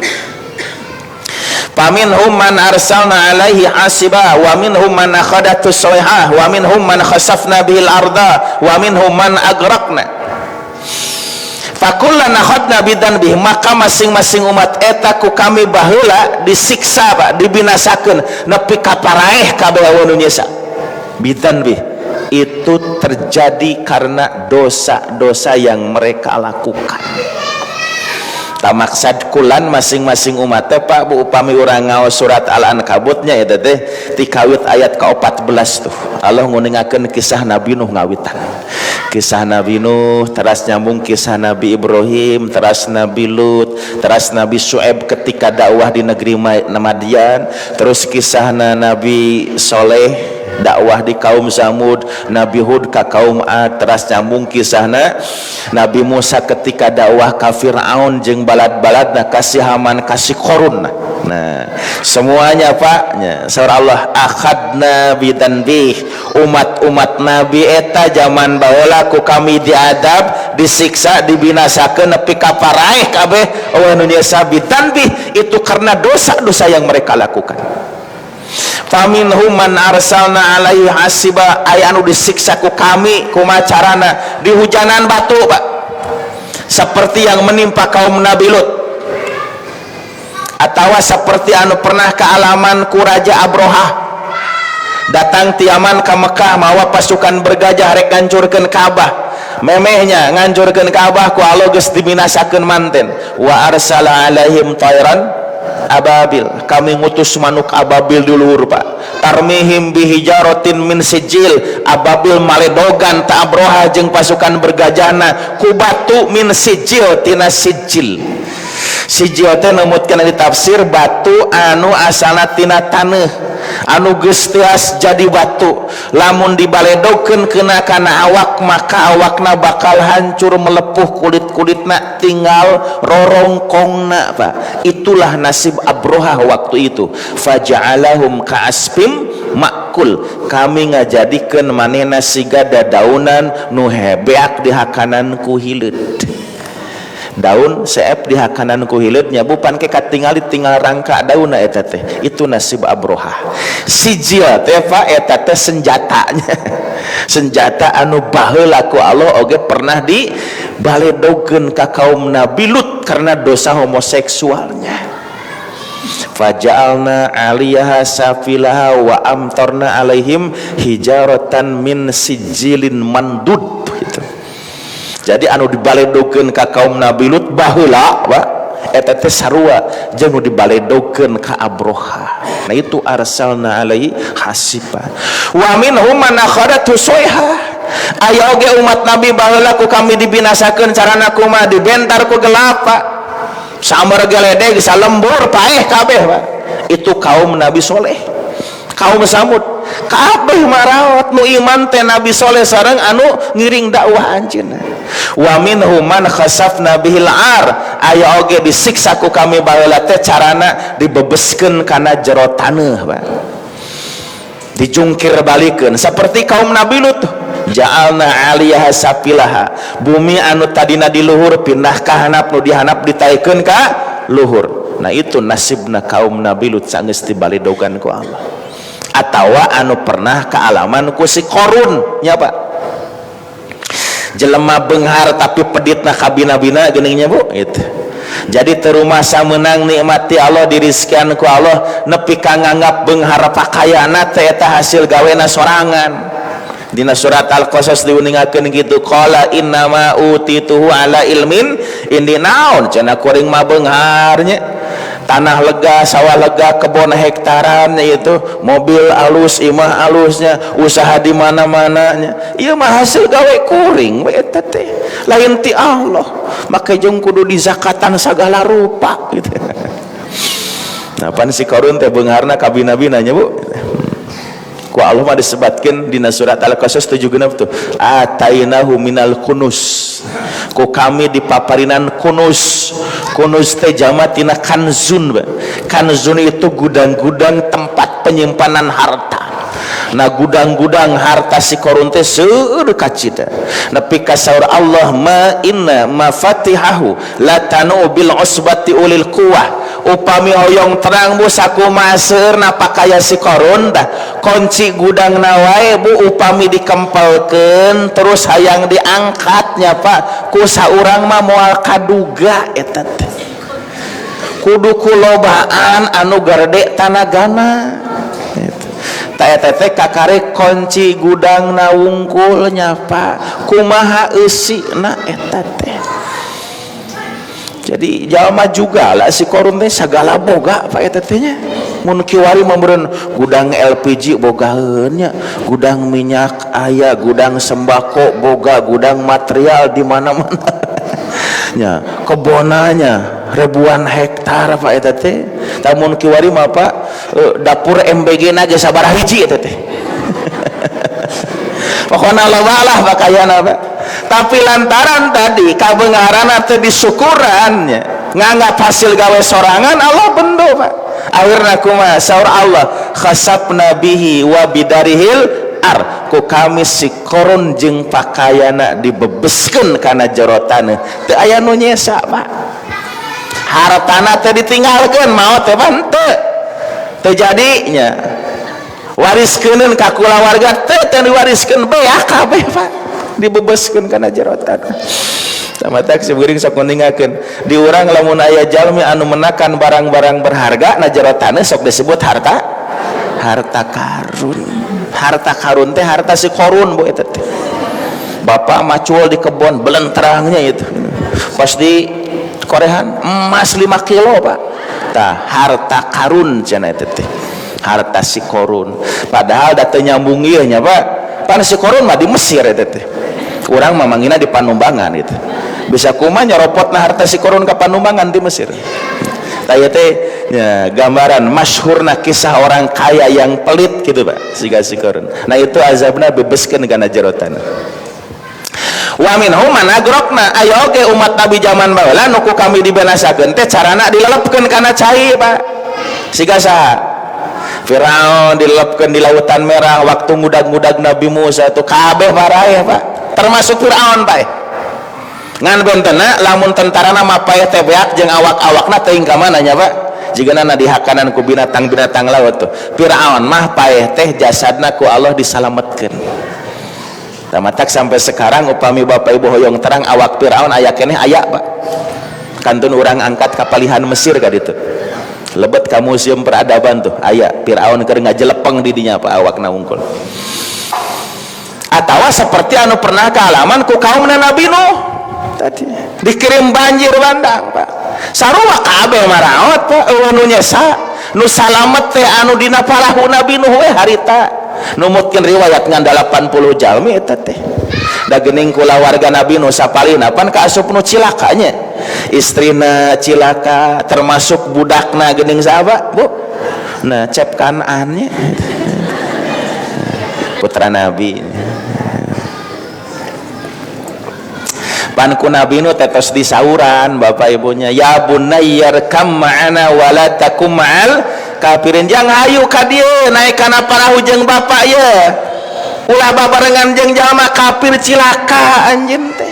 faminhum man arsalna alaihi hasiba wa minhum man akhadatu sayhah wa minhum man khasafna bihil arda wa minhum man agraqna. Fakullan akhadna bidzanbih, maka masing-masing umat eta ku kami baheula disiksa Pak, dibinasakeun nepi ka paraeh kabeh nu nyesa. Bidzanbih itu terjadi karena dosa-dosa yang mereka lakukan. Tak maksad kulan masing-masing umat teh, Pak, Bu, upami urang ngaos surat Al-Ankabut nya, eta teh ti kawit ayat ke-14 tuh Allah nguningakeun kisah Nabi Nuh, ngawitan kisah Nabi Nuh, teras nyambung kisah Nabi Ibrahim, teras Nabi Lut, teras Nabi Su'aib ketika dakwah di negeri Madian, terus kisah Nabi Soleh dakwah di kaum Samud, Nabi Hud ka kaum Ad, teras nyambung kisahna Nabi Musa ketika dakwah ka Fir'aun jeung balad-baladna, ka si Haman, ka si Korun. Nah, semuanya, Pak nya, surah Allah akhadna bidzanbih, umat-umat Nabi eta zaman baheula ku kami diadab, disiksa, dibinasakeun nepi ka paraeh kabeh. Allah nu nyesa bidzanbih, itu karena dosa-dosa yang mereka lakukan. Faminhum man arsalna alaihi hasiba, aya anu disiksa ku kami kumaha carana? Dihujanan batu, Pak, seperti yang menimpa kaum Nabi Lut atau seperti anu pernah kealaman ku Raja Abrohah, datang ti Yaman ke Mekah mawa pasukan bergajah rek ngancurkeun Ka'bah. Memehnya ngancurkeun Ka'bah, ku Allah geus dibinasakeun manten. Wa arsala alaihim tayran ababil, kami ngutus manuk ababil di luhur, Pak. Tarmihim bihijaratin min sijil, ababil maledogan ta Abroha jeung pasukan bergajahna ku batu min sijil, tina sijil. Sijil teh numutkeun di tafsir batu anu asalna tina taneuh anu geus teas jadi batu, lamun dibaledokeun kena kana awak maka awakna bakal hancur melepuh, kulit-kulitna tinggal rorongkongna, Pak. Itulah nasib Abrohah waktu itu. Faja'alahum ka'aspim makul, kami ngajadikeun manehna siga dadaunan nu hebeak dihakanan ku hileud, daun seep dihakanan ku hileud nya, bupan ke katingali tinggal rangka daunna eta teh. Itu nasib Abrohah. Sijil teh, Pak, eta teh senjatanya, senjata anu baheula ku Allah oge pernah di baledogeun ka kaum Nabi Lut karena dosa homoseksualnya. Faja'alna 'aliyaha safilaha wa amtarna alaihim hijaratan min sijilin mandud gitu. Jadi anu dibaledogeun ka kaum Nabi Lut baheula, Pak, eta teh sarua jeung nu dibaledogeun ka Abroha. Nah, itu arsalna alaihi hasiba. Wa minhum man akhadatu sayha, aya oge umat Nabi baheula ku kami dibinasakeun carana kumaha? Dibentar ku gelap, Pak, sambar geledeg salembur paeh kabeh, Pak. Itu kaum Nabi Soleh, kaum Samud. Kabeh maraot, nu iman teh Nabi Soleh sareng anu ngiring dakwah anjeunna. Wa minhum man khasafna bihil ar, aya oge disiksa ku kami baheula teh carana dibebeskeun kana jero taneuh, Pak, dijungkir balikeun seperti kaum Nabi Lut. Ja'alna 'aliyaha safilaha, bumi anu tadina di luhur pindah ka handap, nu di handap ditaikeun ka luhur. Nah, itu nasibna kaum Nabi Lut sanggeus dibaledogan ku Allah. Atawa anu pernah kealaman ku si Korun nya, Pak, jelema benghar tapi peditna kabina-bina geuning nya, Bu, itu. Jadi terumasa menang nikmati Allah, dirizkian ku Allah, nepi ka nganggap benghar pakaianna teh eta hasil gawena sorangan. Dina surat Al-Qasas diuningakeun kitu, qala innama utituhu ala ilmin indi. Naon cenah, kuring mah beungharnya, tanah lega, sawah lega, kebun hektaran itu, mobil alus, imah alusnya, usaha di mana-mana nya, ieu mah hasil gawe kuring we, eta teh lain ti Allah, maka jeung kudu dizakatan sagala rupa gitu. Nah, pan si Korun teh beungharna kabina-bina nya, Bu. Ku Allah mah disebatkeun dina surat Al-Qasas 7 genep tuh, atainahu minal kunuz, ku kami dipaparinan kunuz. Kunuz teh jama tina kanzun. Kanzun itu gudang-gudang tempat penyimpanan harta. Nah, gudang-gudang harta si Korun teh seueur kacida, nepi ka saur Allah, ma inna mafatihahu latanu bil usbati ulil quwwah. Upami hoyong terang, Bu, sakumaha seueurna pakaya si Korun tah, kunci gudang wae, Bu, upami dikempelkeun terus hayang diangkatnya, Pak, ku saurang mah moal kaduga eta teh, kudu kulobaan anu gerde tanagana. Tah, eta teh kakare kunci gudang na wungkulnya, Pak, kumaha eusina eta teh. Jadi jalma juga lah si Korun teh sagala boga, Pak, eta teh nya. Mun kiwari mah meureun gudang LPG bogaeun nya, gudang minyak aya, gudang sembako boga, gudang material di mana-mana nya, kebonanya ribuan hektar, Pak, eta teh. Lamun kiwari mah, Pak, dapur MBG na ge sabaraha hiji eta teh. Pokoknya loba lah pakaian, Pak. Tapi lantaran tadi kabeungharanna teh disyukuran nya, nganggap hasil gawe sorangan, Allah bendo, Pak. Akhirna kumaha saur Allah? Khasafna bihi wa bidarihil ardh, ku kami si Korun jeung pakaiana dibebeskeun kana jero taneuh, teu aya nu nyesa, Pak. Hartana teh ditinggalkeun, maot teh, Pak, henteu teu jadinya wariskeun ka kulawarga teu, teu diwariskeun, beak kabeh, Pak, dibebeskeun kana jero taneuh. Sama tak simkuring sok ninggalkeun di urang, lamun aya jalmi anu menakan barang-barang berharga na jero taneuh sok disebut harta harta karun. Harta karun teh harta si Korun, Bu, eta teh. Bapak macul di kebon belenterangnya itu pas di korehan emas 5 kilo, Pak. Tah, harta karun cenah eta teh, harta si Korun. Padahal da teu nyambung ieu nya, Pak. Pan si Korun mah di Mesir eta teh, urang mah mangina di Panumbangan gitu. Bisa kumaha nyeropotna harta si Korun ka Panumbangan di Mesir? Tah, ieu teh ya, gambaran masyhurna kisah orang kaya yang pelit gitu, Pak, siga si Korun. Nah, itu azabna bebeskeun kana jero tanah. Wa minhum man agraqna, aya oge umat Nabi zaman baheula nu ku kami dibinasakeun teh carana dilelepkeun kana cai, Pak. Siga saha? Firaun dilelepkeun di Lautan Merah waktu ngudag-ngudag Nabi Musa tuh, kabeh paraeh, Pak, termasuk Firaun, Pak. Ngan bentena lamun tentarana mah paeh teh beak jeung awak-awakna teuing ka mana nya, Pak, jigana na dihakanan ku binatang-binatang laut tuh. Firaun mah paeh teh jasadna ku Allah disalametkeun. Tamatak sampai sekarang upami Bapak Ibu hoyong terang awak Firaun aya keneh, aya, Pak. Kantun urang angkat kapalihan Mesir ka ditu, lebet ka Museum Peradaban tuh aya Firaun keur ngajelepeng di dinya, Pak, awakna wungkul. Atawa seperti anu pernah kaalaman ku kaum Nabi Nuh tadi, dikirim banjir bandang, Pak, sarua kabeh maraot, Pak, euweuh nu nyesa. Nu salamet teh anu dina parahu Nabi Nuh we harita, numutkeun riwayat ngan 80 jalmi eta teh. Da geuning kulawarga Nabi Nuh sapalihna pan kaasup nu cilakanya, istrina cilaka, termasuk budakna geuning saha, Bu? Nah, Cep Kan'annya, putra Nabi. Pan ku Nabi Nuh tetos disauran bapak ibunya, ya bunayyarkam ma'ana wala takum ma'al kafirin, jang hayu ka dieu naik kana parahu jeung bapak ye, ulah babarengan jeung jalma kafir, cilaka anjeun teh.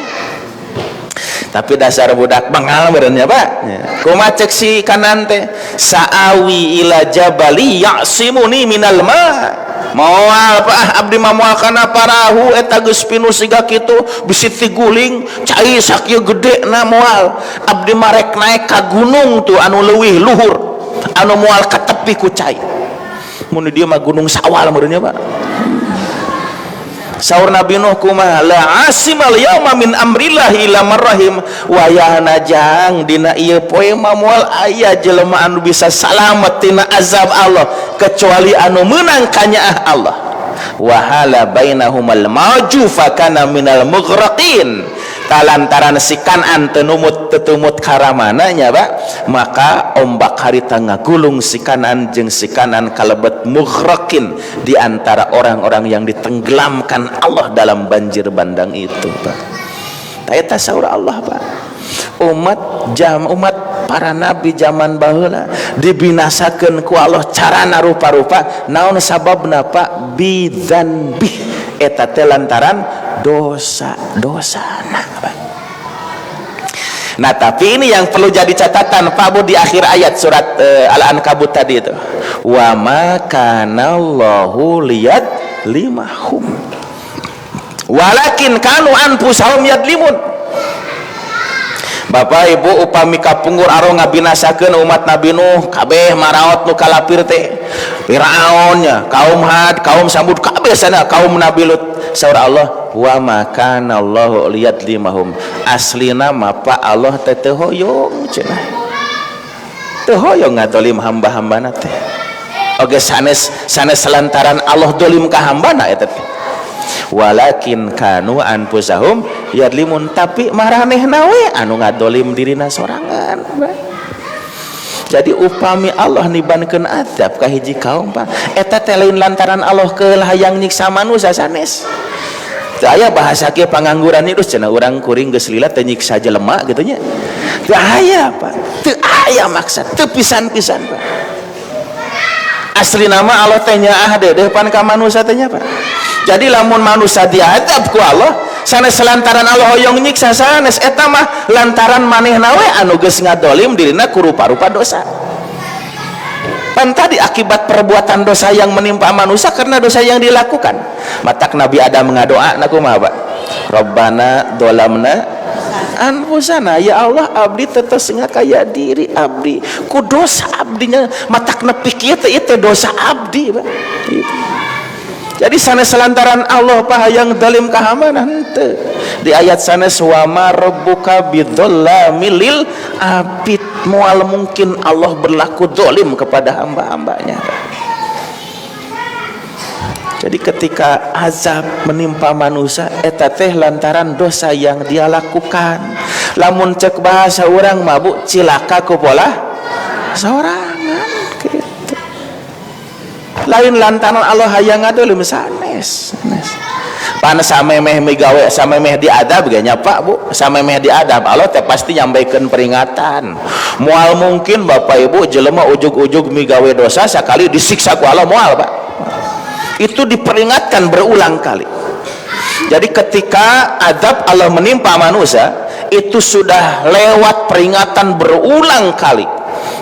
Tapi dasar budak bengal meureun nya, Pak. Kumaha cek si Kanan teh? Sa'awi ila jabali ya'simuni minal ma. Moal, Pak, abdi mah moal kana parahu eta, geus pinuh siga kitu, bisi tiguling cai sakieu gede na, moal. Abdi mah rek naik ka gunung tuh anu leuwih luhur, anu moal katepi ku cai. Mun dia mah Gunung Sawal meureun nya, Pak. Saur Nabi Nuh kumaha? La asimal yauma min amrillahi illa marrahim. Wayahna jang dina ieu poe mah moal aya jelema anu bisa salamet tina azab Allah kecuali anu meunang kanyaah Allah. Wahala bainahumal mauju fakana minal mughraqin. Talantaran si Kan'an tenumut tetumut karamana nya, Pak, maka ombak harita ngagulung si Kan'an jeung si Kan'an kalebet mughraqin, di antara orang-orang yang ditenggelamkan Allah dalam banjir bandang itu, Pak. Eta saur Allah, Pak, umat jam umat para nabi zaman baheula dibinasakeun ku Allah carana rupa-rupa. Naon sababna, Pak? Bidzanbi, eta teh lantaran dosa-dosana, Pak. Nah, tapi ini yang perlu jadi catatan, Pak, Bu, di akhir ayat surat Al-Ankabut tadi itu, wa ma kanallahu liyad limahum walakin kanu anfusahum yadlimun. Bapak Ibu, upami kapungkur aro ngabinasakeun umat Nabi Nuh kabeh maraot nu kalapir teh, Firaun nya, kaum Had, kaum Samud, kabeh sana, kaum Nabi Lut, saur Allah Wa ma kana Allahu liyadlimahum. Aslina mah Pak Allah teh teu hoyong cenah. Teu hoyong ngadolim hamba-hambana teh. Oge sanes sanes lantaran Allah dolim ka hambana eta teh. Walakin kanu anfusahum yadlimun, tapi maranehna we anu ngadolim dirina sorangan. Jadi upami Allah nibankeun azab ka hiji kaum, Pak, eta teh lain lantaran Allah keul hayang nyiksa manusia, sanes. Teu aya bahasa kieu, pangangguran itu cenah, urang kuring geus lila teu nyiksa jelema gitu nya. Teu aya, Pak. Teu aya maksad, teu pisan-pisan, Pak. Asli nama Allah teh nyaah deudeuh pan ka manusia teh nya, Pak. Jadi lamun manusia diadab ku Allah, sanes lantaran Allah hoyong nyiksa, sanes. Eta mah lantaran manehna we anu geus ngadolim dirina ku rupa-rupa dosa. Pan tadi akibat perbuatan dosa yang menimpa manusia karena dosa yang dilakukan. Matak Nabi Adam ngadoa na kumaha, Pak? Rabbana dolamna anfusana, ya Allah, abdi tetes ngakaya diri abdi ku dosa abdinya, matak nepi kieu teh ieu teh dosa abdi, Pak. Gitu. Jadi sanes lantaran Allah, Pak, hayang dolim ka hambana, henteu. Di ayat sanes, wa ma rabbuka bidzallamil lil abid, moal mungkin Allah berlaku dolim kepada hamba-hambanya. Jadi ketika azab menimpa manusia, eta teh lantaran dosa yang dia lakukan. Lamun cek bahasa orang mabuk, cilaka ku polah sorangan gitu. Lain lantaran Allah hayang ngadolim, sanes, sanes. Pan samemeh migawe, samemeh diadab ge nya, Pak, Bu, samemeh diadab Allah teh pasti nyampaikan peringatan. Moal mungkin, Bapak Ibu, jelema ujug-ujug migawe dosa sakali disiksa ku Allah, moal, Pak. Itu diperingatkan berulang kali. Jadi ketika adab Allah menimpa manusia, itu sudah lewat peringatan berulang kali,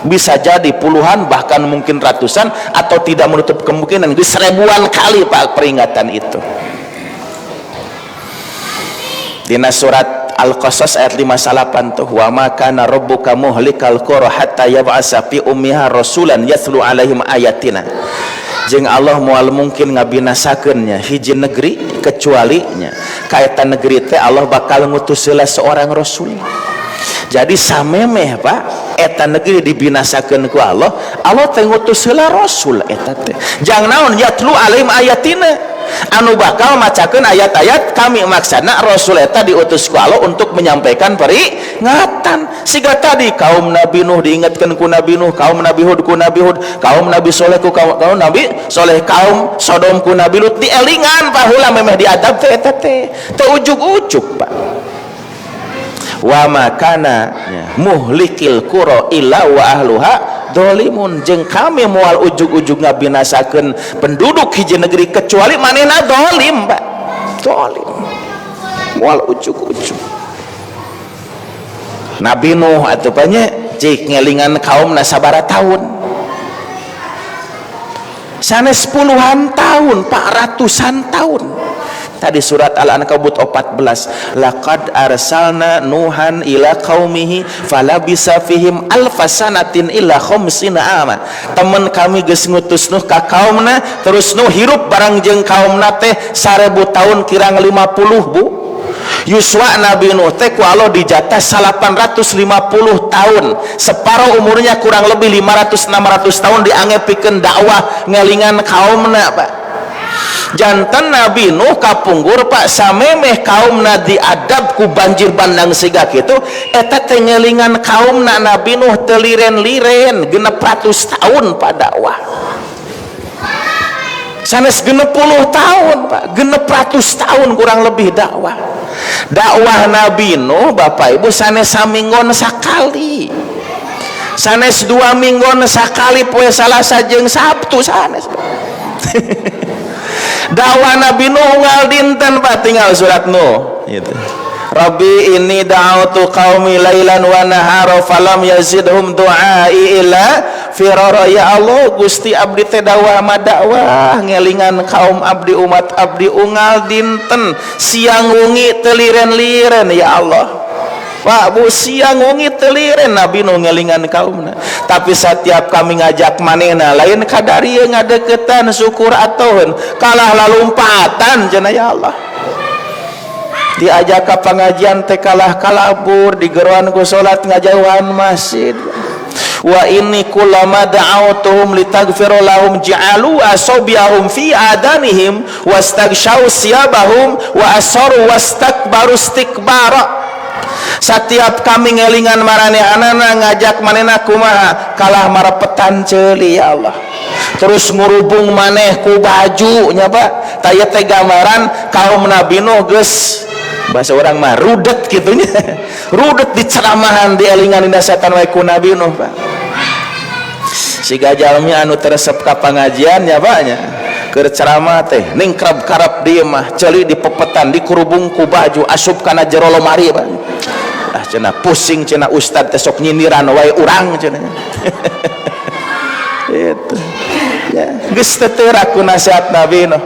bisa jadi puluhan, bahkan mungkin ratusan, atau tidak menutup kemungkinan seribuan kali, Pak, peringatan itu. Dina surat Al-Qasas ayat 58 tuh, wa ma kana rabbuka muhlikal qura hatta yab'asa fi ummiha rasulan yatlu alaihim ayatina. Jeung Allah moal mungkin ngabinasakeun hiji negeri kecuali nya kaitan negeri teh Allah bakal ngutus heula seorang rasul. Jadi samemeh, Pak, eta negeri dibinasakeun ku Allah, Allah teh ngutus heula rasul eta teh. Jang naon? Yatlu alaihim ayatina, anu bakal macakeun ayat-ayat kami. Maksana rasul eta diutus ku Allah untuk menyampaikan peringatan. Siga tadi kaum Nabi Nuh diingatkan ku Nabi Nuh, kaum Nabi Hud ku Nabi Hud, kaum Nabi Soleh ku kaum Nabi Soleh, kaum Sodom ku Nabi Lut, dielingan baheula memeh diadab teh. Eta teh teu ujug-ujug, Pak. Wa ma kana muhlikil qura illa wa ahluha dolimun. Jeung kami moal ujug-ujug ngabinasakeun penduduk hiji negeri kecuali manehna dolim, Pak, dolim. Moal ujug-ujug. Nabi Nuh atuh banyak cik ngelingan kaum sabara tahun? Sanes puluhan tahun, Pak, ratusan tahun. Tadi surat Al-Ankabut 14, laqad arsalna nuhan ila qaumihi falabisa fihim alfasanatin illa khamsina ama. Temen kami geus ngutus Nuh ka kaumna, terus Nuh hirup barang jeung kaumna teh 1000 tahun kirang 50, Bu. Yuswa Nabi Nuh teh ku Allah dijatah 850 tahun, separuh umurnya, kurang lebih 500-600 tahun diangge pikeun dakwah, ngelingan kaumna, Pak. Janten Nabi Nuh kapungkur, Pak, samemeh kaumna diadab ku banjir bandang siga kitu, eta teh ngelingan kaumna Nabi Nuh teu liren-liren 600 tahun, Pak, dakwah. Sanes 60 tahun, Pak, 600 tahun kurang lebih dakwah. Dakwah Nabi Nuh, Bapak Ibu, sanes saminggon sakali, sanes 2 minggon sakali, poe Salasa jeung Sabtu, sanes. Dakwah Nabi Nuh unggal dinten, Pak. Tinggal surat Nuh gitu. Rabbi inni da'autu qaumi lailan wa nahara falam yazidhum du'ai illa firara. Ya Allah, Gusti, abdi teh dakwah ma dakwah ngelingan kaum abdi, umat abdi, unggal dinten, siang wengi, teu liren-liren, ya Allah. Pak, Bu, siang wengi teu liren Nabi Nuh ngelingan kaumna. Tapi setiap kami ngajak manehna lain kadarieu ngadeukeutan syukur atoheun, kalah lalumpatan cenah, ya Allah. Diajak ke pengajian teh kalah kalabur, digeroan ku salat ngajauhan masjid. Wa inni kullama da'awtuhum litaghfira lahum ja'alu asabiahum fi adanihim wastaghshaw siyabahum wa asaru wastakbaru istikbara. Setiap kami ngelingan maranehanana, ngajak manehna kumaha, kalah marepetan ceuli, ya Allah, terus ngurubung maneh ku baju nya, Pak. Taya teh gambaran kaum Nabi Nuh geus, bahasa orang mah, rudet gitu nya, rudet diceramahan, dielingan, dinasehatan wae ku Nabi Nuh, Pak. Siga jalmi anu teresep ka pangajian ya, Pak, nya. Keur ceramah teh ningkrab karap dieu mah, ceuli dipepetan, dikurubung ku baju, asup kana jero lomari, Pak. Ah, cenah, pusing cenah, ustad teh sok nyindiran wae urang cenah. Itu ya geus teu ku nasihat Nabi Nuh.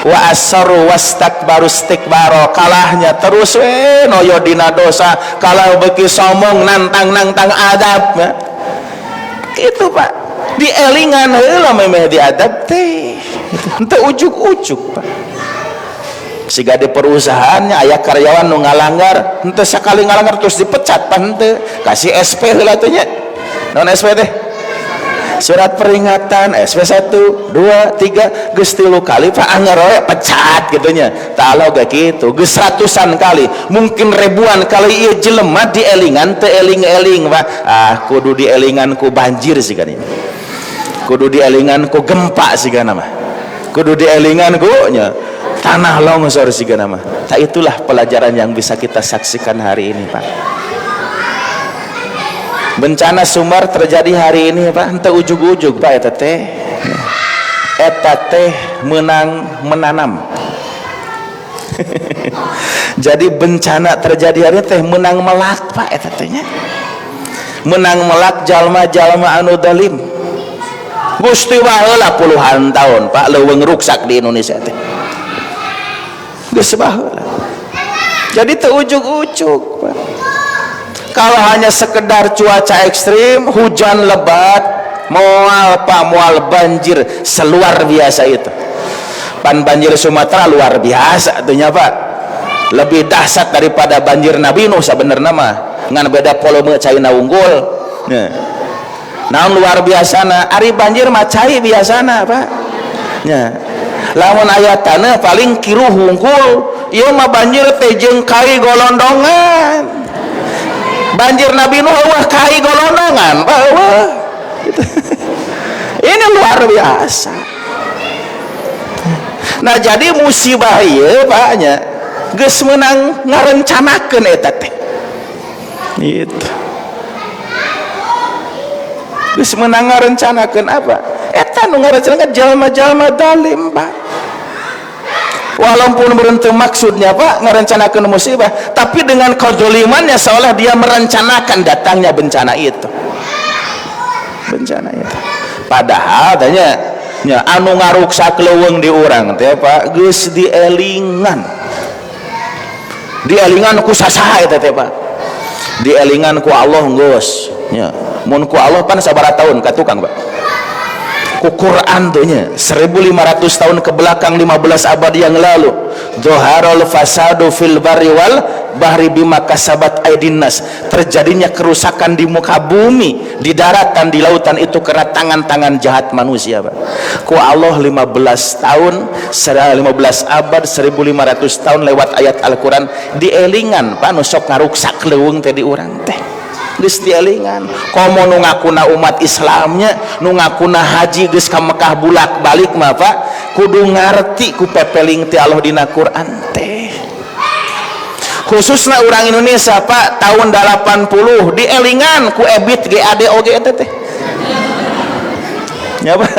Wa asarru wastakbaru istikbaro, kalahnya terus we noyo dina dosa, kalah beki sombong, nantang-nantang adab ya. Itu, Pak, dielingan heula memeh diadab teh henteu ujug-ujug, Pak. Siga di perusahaannya aya karyawan nu ngalanggar, henteu sakali ngalanggar terus dipecat, Pak, henteu. Kasih SP heula teh nya. Naon SP teh? Surat peringatan. SP 1, 2, 3, geus tilu kali, Pak, angger we pecat gitu nya. Tah, gak gitu, geus ratusan kali, mungkin ribuan kali ieu jelema dielingan teu eling-eling, Pak. Ah, kudu dielingan ku banjir sih kan, ini kudu dielingan ku gempa sih kan, mah kudu dielingan ku nya tanah longsor sih kan mah. Tak, itulah pelajaran yang bisa kita saksikan hari ini, Pak. Bencana Sumbar terjadi hari ini, Pak, henteu ujug-ujug, Pak. Eta teh, eta teh menang menanam. Jadi bencana terjadi hari teh menang melak, Pak. Eta teh nya menang melak jalma-jalma anu dalim. Gusti, baheula puluhan tahun, Pak, leuweung ruksak di Indonesia teh geus baheula. Jadi teu ujug-ujug, Pak. Kalau hanya sekedar cuaca ekstrim, hujan lebat, moal, Pak, moal banjir seluar biasa itu. Pan banjir Sumatera luar biasa tuh nya, Pak, lebih dahsyat daripada banjir Nabi Nuh sebenarnya mah, ngan beda volume caina unggul. Nah, naon luar biasa na? Ari banjir mah cai biasana, Pak, nya. Lamun aya tanah paling kiruh hungkul. Ieu mah banjir teh jeung kai golondongan. Banjir Nabi Nuh wah kai golondongan, Pak, wah gitu. Ini luar biasa. Nah, jadi musibah ieu, Pak, nya, geus meunang ngarencanakeun eta teh gitu. Geus meunang ngarencanakeun apa eta? Nu ngarencanakeun jalma-jalma dalim, Pak. Walaupun berhenti maksudnya, Pak, ngarencanakeun musibah, tapi dengan kezalimannya seolah dia merencanakan datangnya bencana itu, bencana itu. Padahal tanya nya, anu ngaruksak leuweung di urang teh, Pak, geus dielingan, dielingan ku sasaha eta teh, Pak? Dielingan ku Allah geus nya. Mun ku Allah pan sabaraha tahun ka tukang, Pak? Ku Quran tuh nya 1500 tahun ke belakang, 15 abad yang lalu. Dhoharul fasadu fil barri wal bahri bima kasabat aidin nas. Terjadinya kerusakan di muka bumi, di daratan, di lautan itu karena tangan-tangan jahat manusia, Pak. Ku Allah 15 tahun, 15 abad, 1500 tahun lewat ayat Al-Quran dielingan, Pak. Nu sok ngaruksak leuweung teh di urang teh geus dielingan. Komo nu ngakuna umat Islamnya, nu ngakuna haji geus ka Mekah bulak balik mah, Pak, kudu ngarti ku pepeling ti Allah dina Quran teh. Khususnya orang Indonesia, Pak, tahun 80 dielingan ku Ebiet G Ade oge eta teh ya, Pak.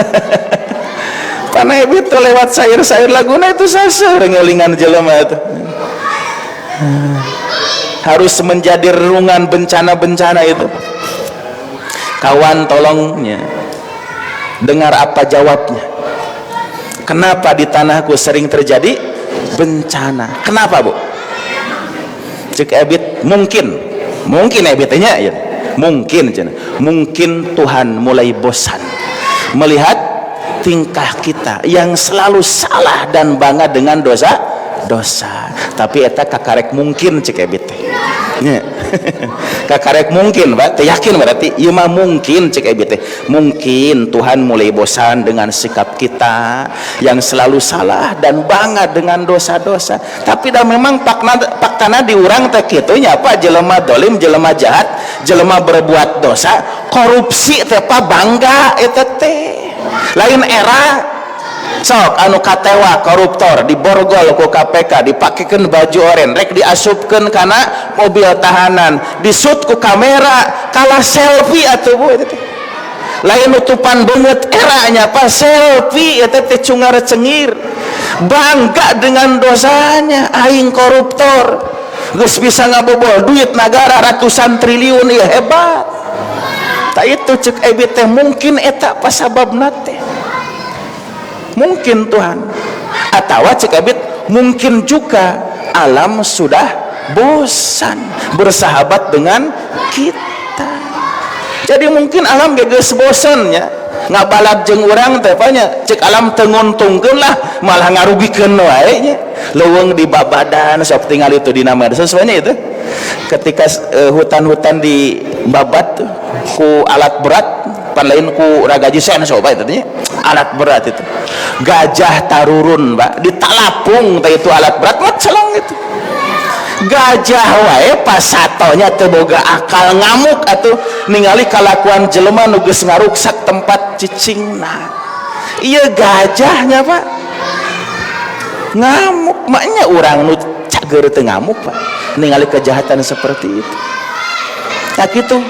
Karena Ebiet tuh lewat syair-syair laguna itu saseur ngelingan jelema itu. Harus menjadi renungan bencana-bencana itu. Kawan, tolongnya dengar apa jawabnya. Kenapa di tanahku sering terjadi bencana? Kenapa, Bu? Cek Ebiet, mungkin, mungkin Ebietnya ya, mungkin mungkin Tuhan mulai bosan melihat tingkah kita yang selalu salah dan bangga dengan dosa. Dosa. Tapi eta kakarek mungkin cek Ebit teh nya. Kakarek mungkin, Pak, teu yakin berarti ieu mah mungkin cek Ebit teh. Mungkin Tuhan mulai bosan dengan sikap kita yang selalu salah dan bangga dengan dosa-dosa. Tapi dah memang faktana di urang teh kitu nya, Pak, jelema dolim, jelema jahat, jelema berbuat dosa, korupsi teh, Pak, bangga eta teh. Lain era sok anu katewa koruptor diborgol ku KPK, dipakekeun baju oren, rek diasupkeun kana mobil tahanan, disut ku kamera, kalah selfie atuh, Bu, eta teh. Lain nutupan beungeut eranya, Pak, selfie eta teh cungar cengir, bangga dengan dosanya. Aing koruptor geus bisa ngabobol duit negara ratusan triliun ya, hebat. Tak itu cek Ebit teh, mungkin eta pasababna teh mungkin Tuhan atau cek Ebit mungkin juga alam sudah bosan bersahabat dengan kita. Jadi mungkin alam geus bosan ya ngabalad jeung urang teh nya. Cek alam teu nguntungkeun lah, malah ngarugikeun wae nya. Leuweung di babadan, sok tinggal itu di nama sesuanya itu ketika hutan-hutan di babat tuh ku alat berat, pan lain ku ragaji senso, Pak, itu nya, alat berat itu. Gajah tarurun, Pak, ditalapung teh itu alat berat mah celong itu. Gajah wae pasatonya teu boga akal, ngamuk atuh ningali kalakuan jelema nu geus ngaruksak tempat cicingna. Ieu gajahnya, Pak, ngamuk, maknya urang nu cager teu ngamuk, Pak, ningali kejahatan seperti itu. Nah gitu,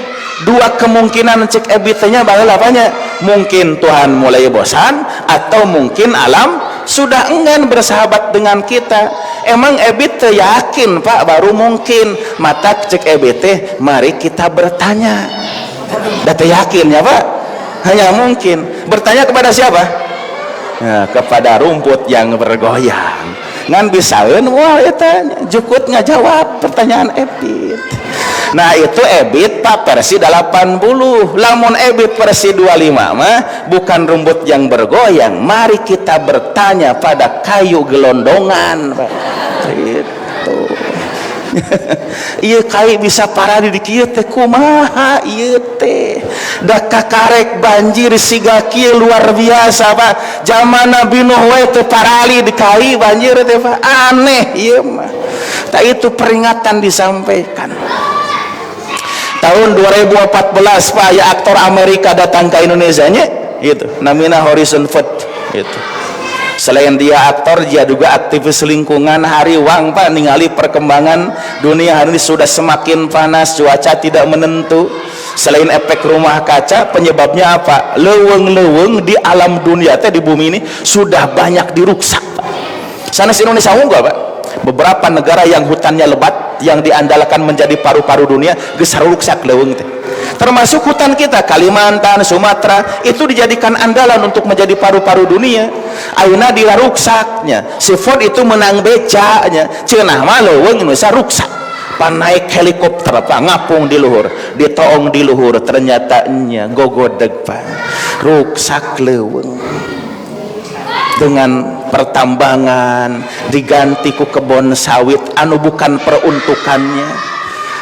dua kemungkinan cek Ebit nya baheula apanya, mungkin Tuhan mulai bosan atau mungkin alam sudah enggan bersahabat dengan kita. Emang Ebit teh yakin, Pak, baru mungkin. Mata cek Ebit teh, mari kita bertanya. Da teu yakin ya, Pak, hanya mungkin. Bertanya kepada siapa ya? Kepada rumput yang bergoyang. Ngan bisaeun wah eta jukut ngajawab pertanyaan Ebit. Nah itu Ebit, Pak, versi 80. Lamun Ebit versi 25 mah bukan rumput yang bergoyang, mari kita bertanya pada kayu gelondongan, Pak. Itu iya kai bisa parah di kieu teh kumaha ieu teh, da kakarek banjir siga kieu luar biasa, Pak. Zaman Nabi Nuh we teu parali di kai banjir teh, Pak. Aneh ieu mah. Tak itu peringatan disampaikan tahun 2014, Pak, ya, aktor Amerika datang ke Indonesia nya itu namanya Harrison Ford. Itu selain dia aktor, dia juga aktivis lingkungan. Hariwang, Pak, ningali perkembangan dunia hari ini sudah semakin panas, cuaca tidak menentu. Selain efek rumah kaca, penyebabnya apa? Leuweung-leuweung di alam dunia teh, di bumi ini sudah banyak diruksak, Pak. Sanes Indonesia unggul, Pak, beberapa negara yang hutannya lebat, yang diandalkan menjadi paru-paru dunia, geus ruksak leuweung teh. Termasuk hutan kita Kalimantan, Sumatera itu dijadikan andalan untuk menjadi paru-paru dunia, ayeuna diruksaknya. Si Ford itu menang becanya, cenah mah leuweung Indonesia ruksak. Pan naik helikopter, Pak, ngapung di luhur, ditoong di luhur, ternyata nya gogodeg, Pak, ruksak leuweung dengan pertambangan, diganti ku kebun sawit anu bukan peruntukannya.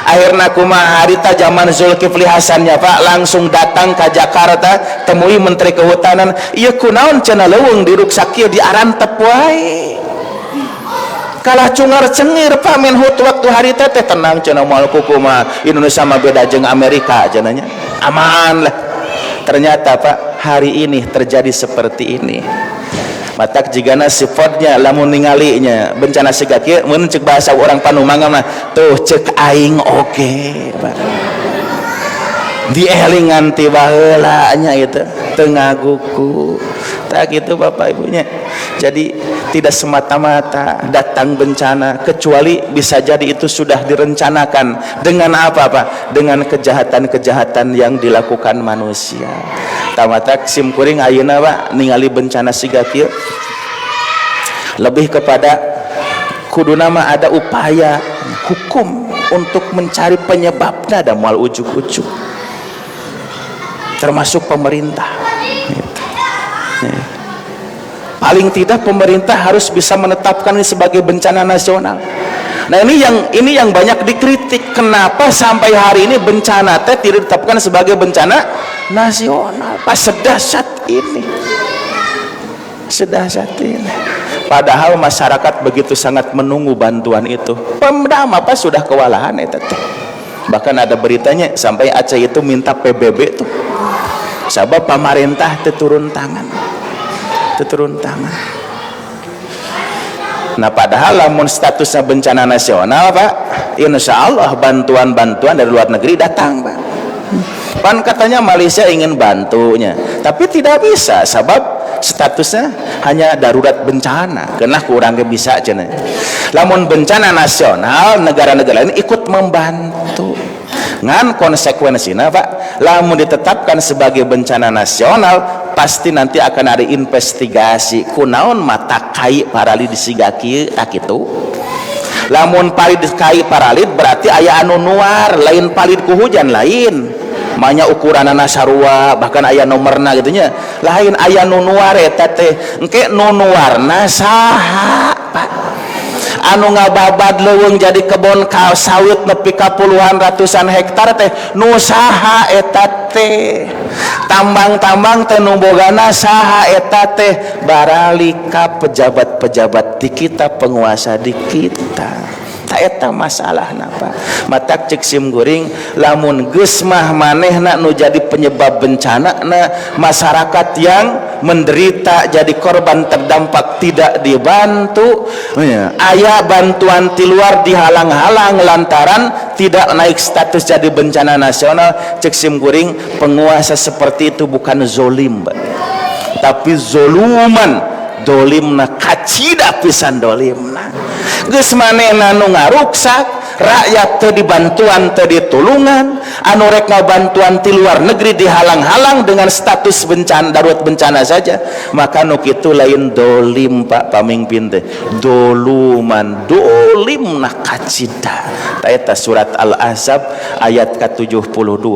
Akhirnya kumaha? Harita zaman Zulkifli Hasan ya, Pak, langsung datang ke Jakarta, temui Menteri Kehutanan. Iya kunaon cenah leuweung diruksak kieu, diarantep wae. Kalah cungar cengir, Pak, Menhut waktu harita teh. Tenang cenah, moal kumaha, Indonesia mah beda jeung Amerika cenah nya, aman lah. Ternyata, Pak, hari ini terjadi seperti ini. Matak jigana sifatnya lamun ningalinya bencana siga kieu, mun cek bahasa orang Panumangan mah tuh cek aing oge, Pak, dielingan ti baheula nya, itu teu ngaguku. Tak gitu, Bapak Ibunya. Jadi tidak semata-mata datang bencana, kecuali bisa jadi itu sudah direncanakan dengan apa, Pak? Dengan kejahatan-kejahatan yang dilakukan manusia. Tamatak sim kuring ayeuna, Pak, ningali bencana siga kieu lebih kepada kudu nama ada upaya hukum untuk mencari penyebabnya, ada moal ujuk-ujuk, termasuk pemerintah gitu. Ya. Paling tidak pemerintah harus bisa menetapkan ini sebagai bencana nasional. Nah, ini yang banyak dikritik. Kenapa sampai hari ini bencana teh tidak ditetapkan sebagai bencana nasional? Pas sedahsyat ini. Sedahsyat ini. Padahal masyarakat begitu sangat menunggu bantuan itu. Pemda apa sudah kewalahan itu teh. Bahkan ada beritanya sampai Aceh itu minta PBB tuh. Sabab pemerintah turun tangan. Turun tangan. Nah, padahal lamun statusnya bencana nasional, Pak, insya Allah bantuan-bantuan dari luar negeri datang, Pak. Pan katanya Malaysia ingin bantunya, tapi tidak bisa sebab statusnya hanya darurat bencana. Kena kurang bisa cenah. Lamun bencana nasional, negara-negara lain ikut membantu. Ngan konsekuensinya, Pak, lamun ditetapkan sebagai bencana nasional, pasti nanti akan ada investigasi, kunaon mata kai paralid siga kieu. Tak kitu, lamun palid kai paralid berarti aya anu nuar, lain palid ku hujan, lain manya ukuranana sarua, bahkan aya nomorna gitu nya, lain, aya nu nuar eta teh. Engke nu nuarna saha, Pak? Anu ngababad leuweung jadi kebon sawit nepi ka puluhan ratusan hektar teh nu saha eta teh? Tambang-tambang teh nu bogana saha eta teh? Baralika pejabat-pejabat di kita, penguasa di kita. Tak eta masalahna, Pak. Matak cek sim kuring, lamun geus mah manehna nu jadi penyebab bencana na, masyarakat yang menderita jadi korban terdampak tidak dibantu ya. Aya bantuan di luar dihalang-halang lantaran tidak naik status jadi bencana nasional. Cek sim kuring, penguasa seperti itu bukan zolim, Pak, tapi zoluman, dolimna kacida pisan. Dolimna geus manehna nu ngaruksak rakyat, teu dibantuan, teu ditulungan, anu rek ngabantuan ti luar negeri dihalang-halang dengan status bencana, darurat bencana saja, maka nu kitu lain dolim, Pak, pamimpin teh doluman, dolimna kacida. Eta surat Al-Ahzab ayat ke-72,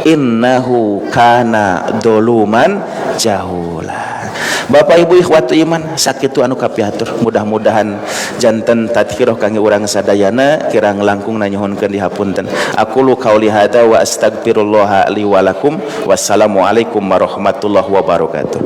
innahu kana doluman jahula. Bapak Ibu ikhwatu iman, sakitu anu kapihatur, mudah-mudahan janten tadkiroh kangge urang sadayana. Kirang langkung nyuhunkeun dihapunten. Aqulu qauli hadza wa astagfirullah li wa lakum. Wassalamualaikum warahmatullahi wabarakatuh.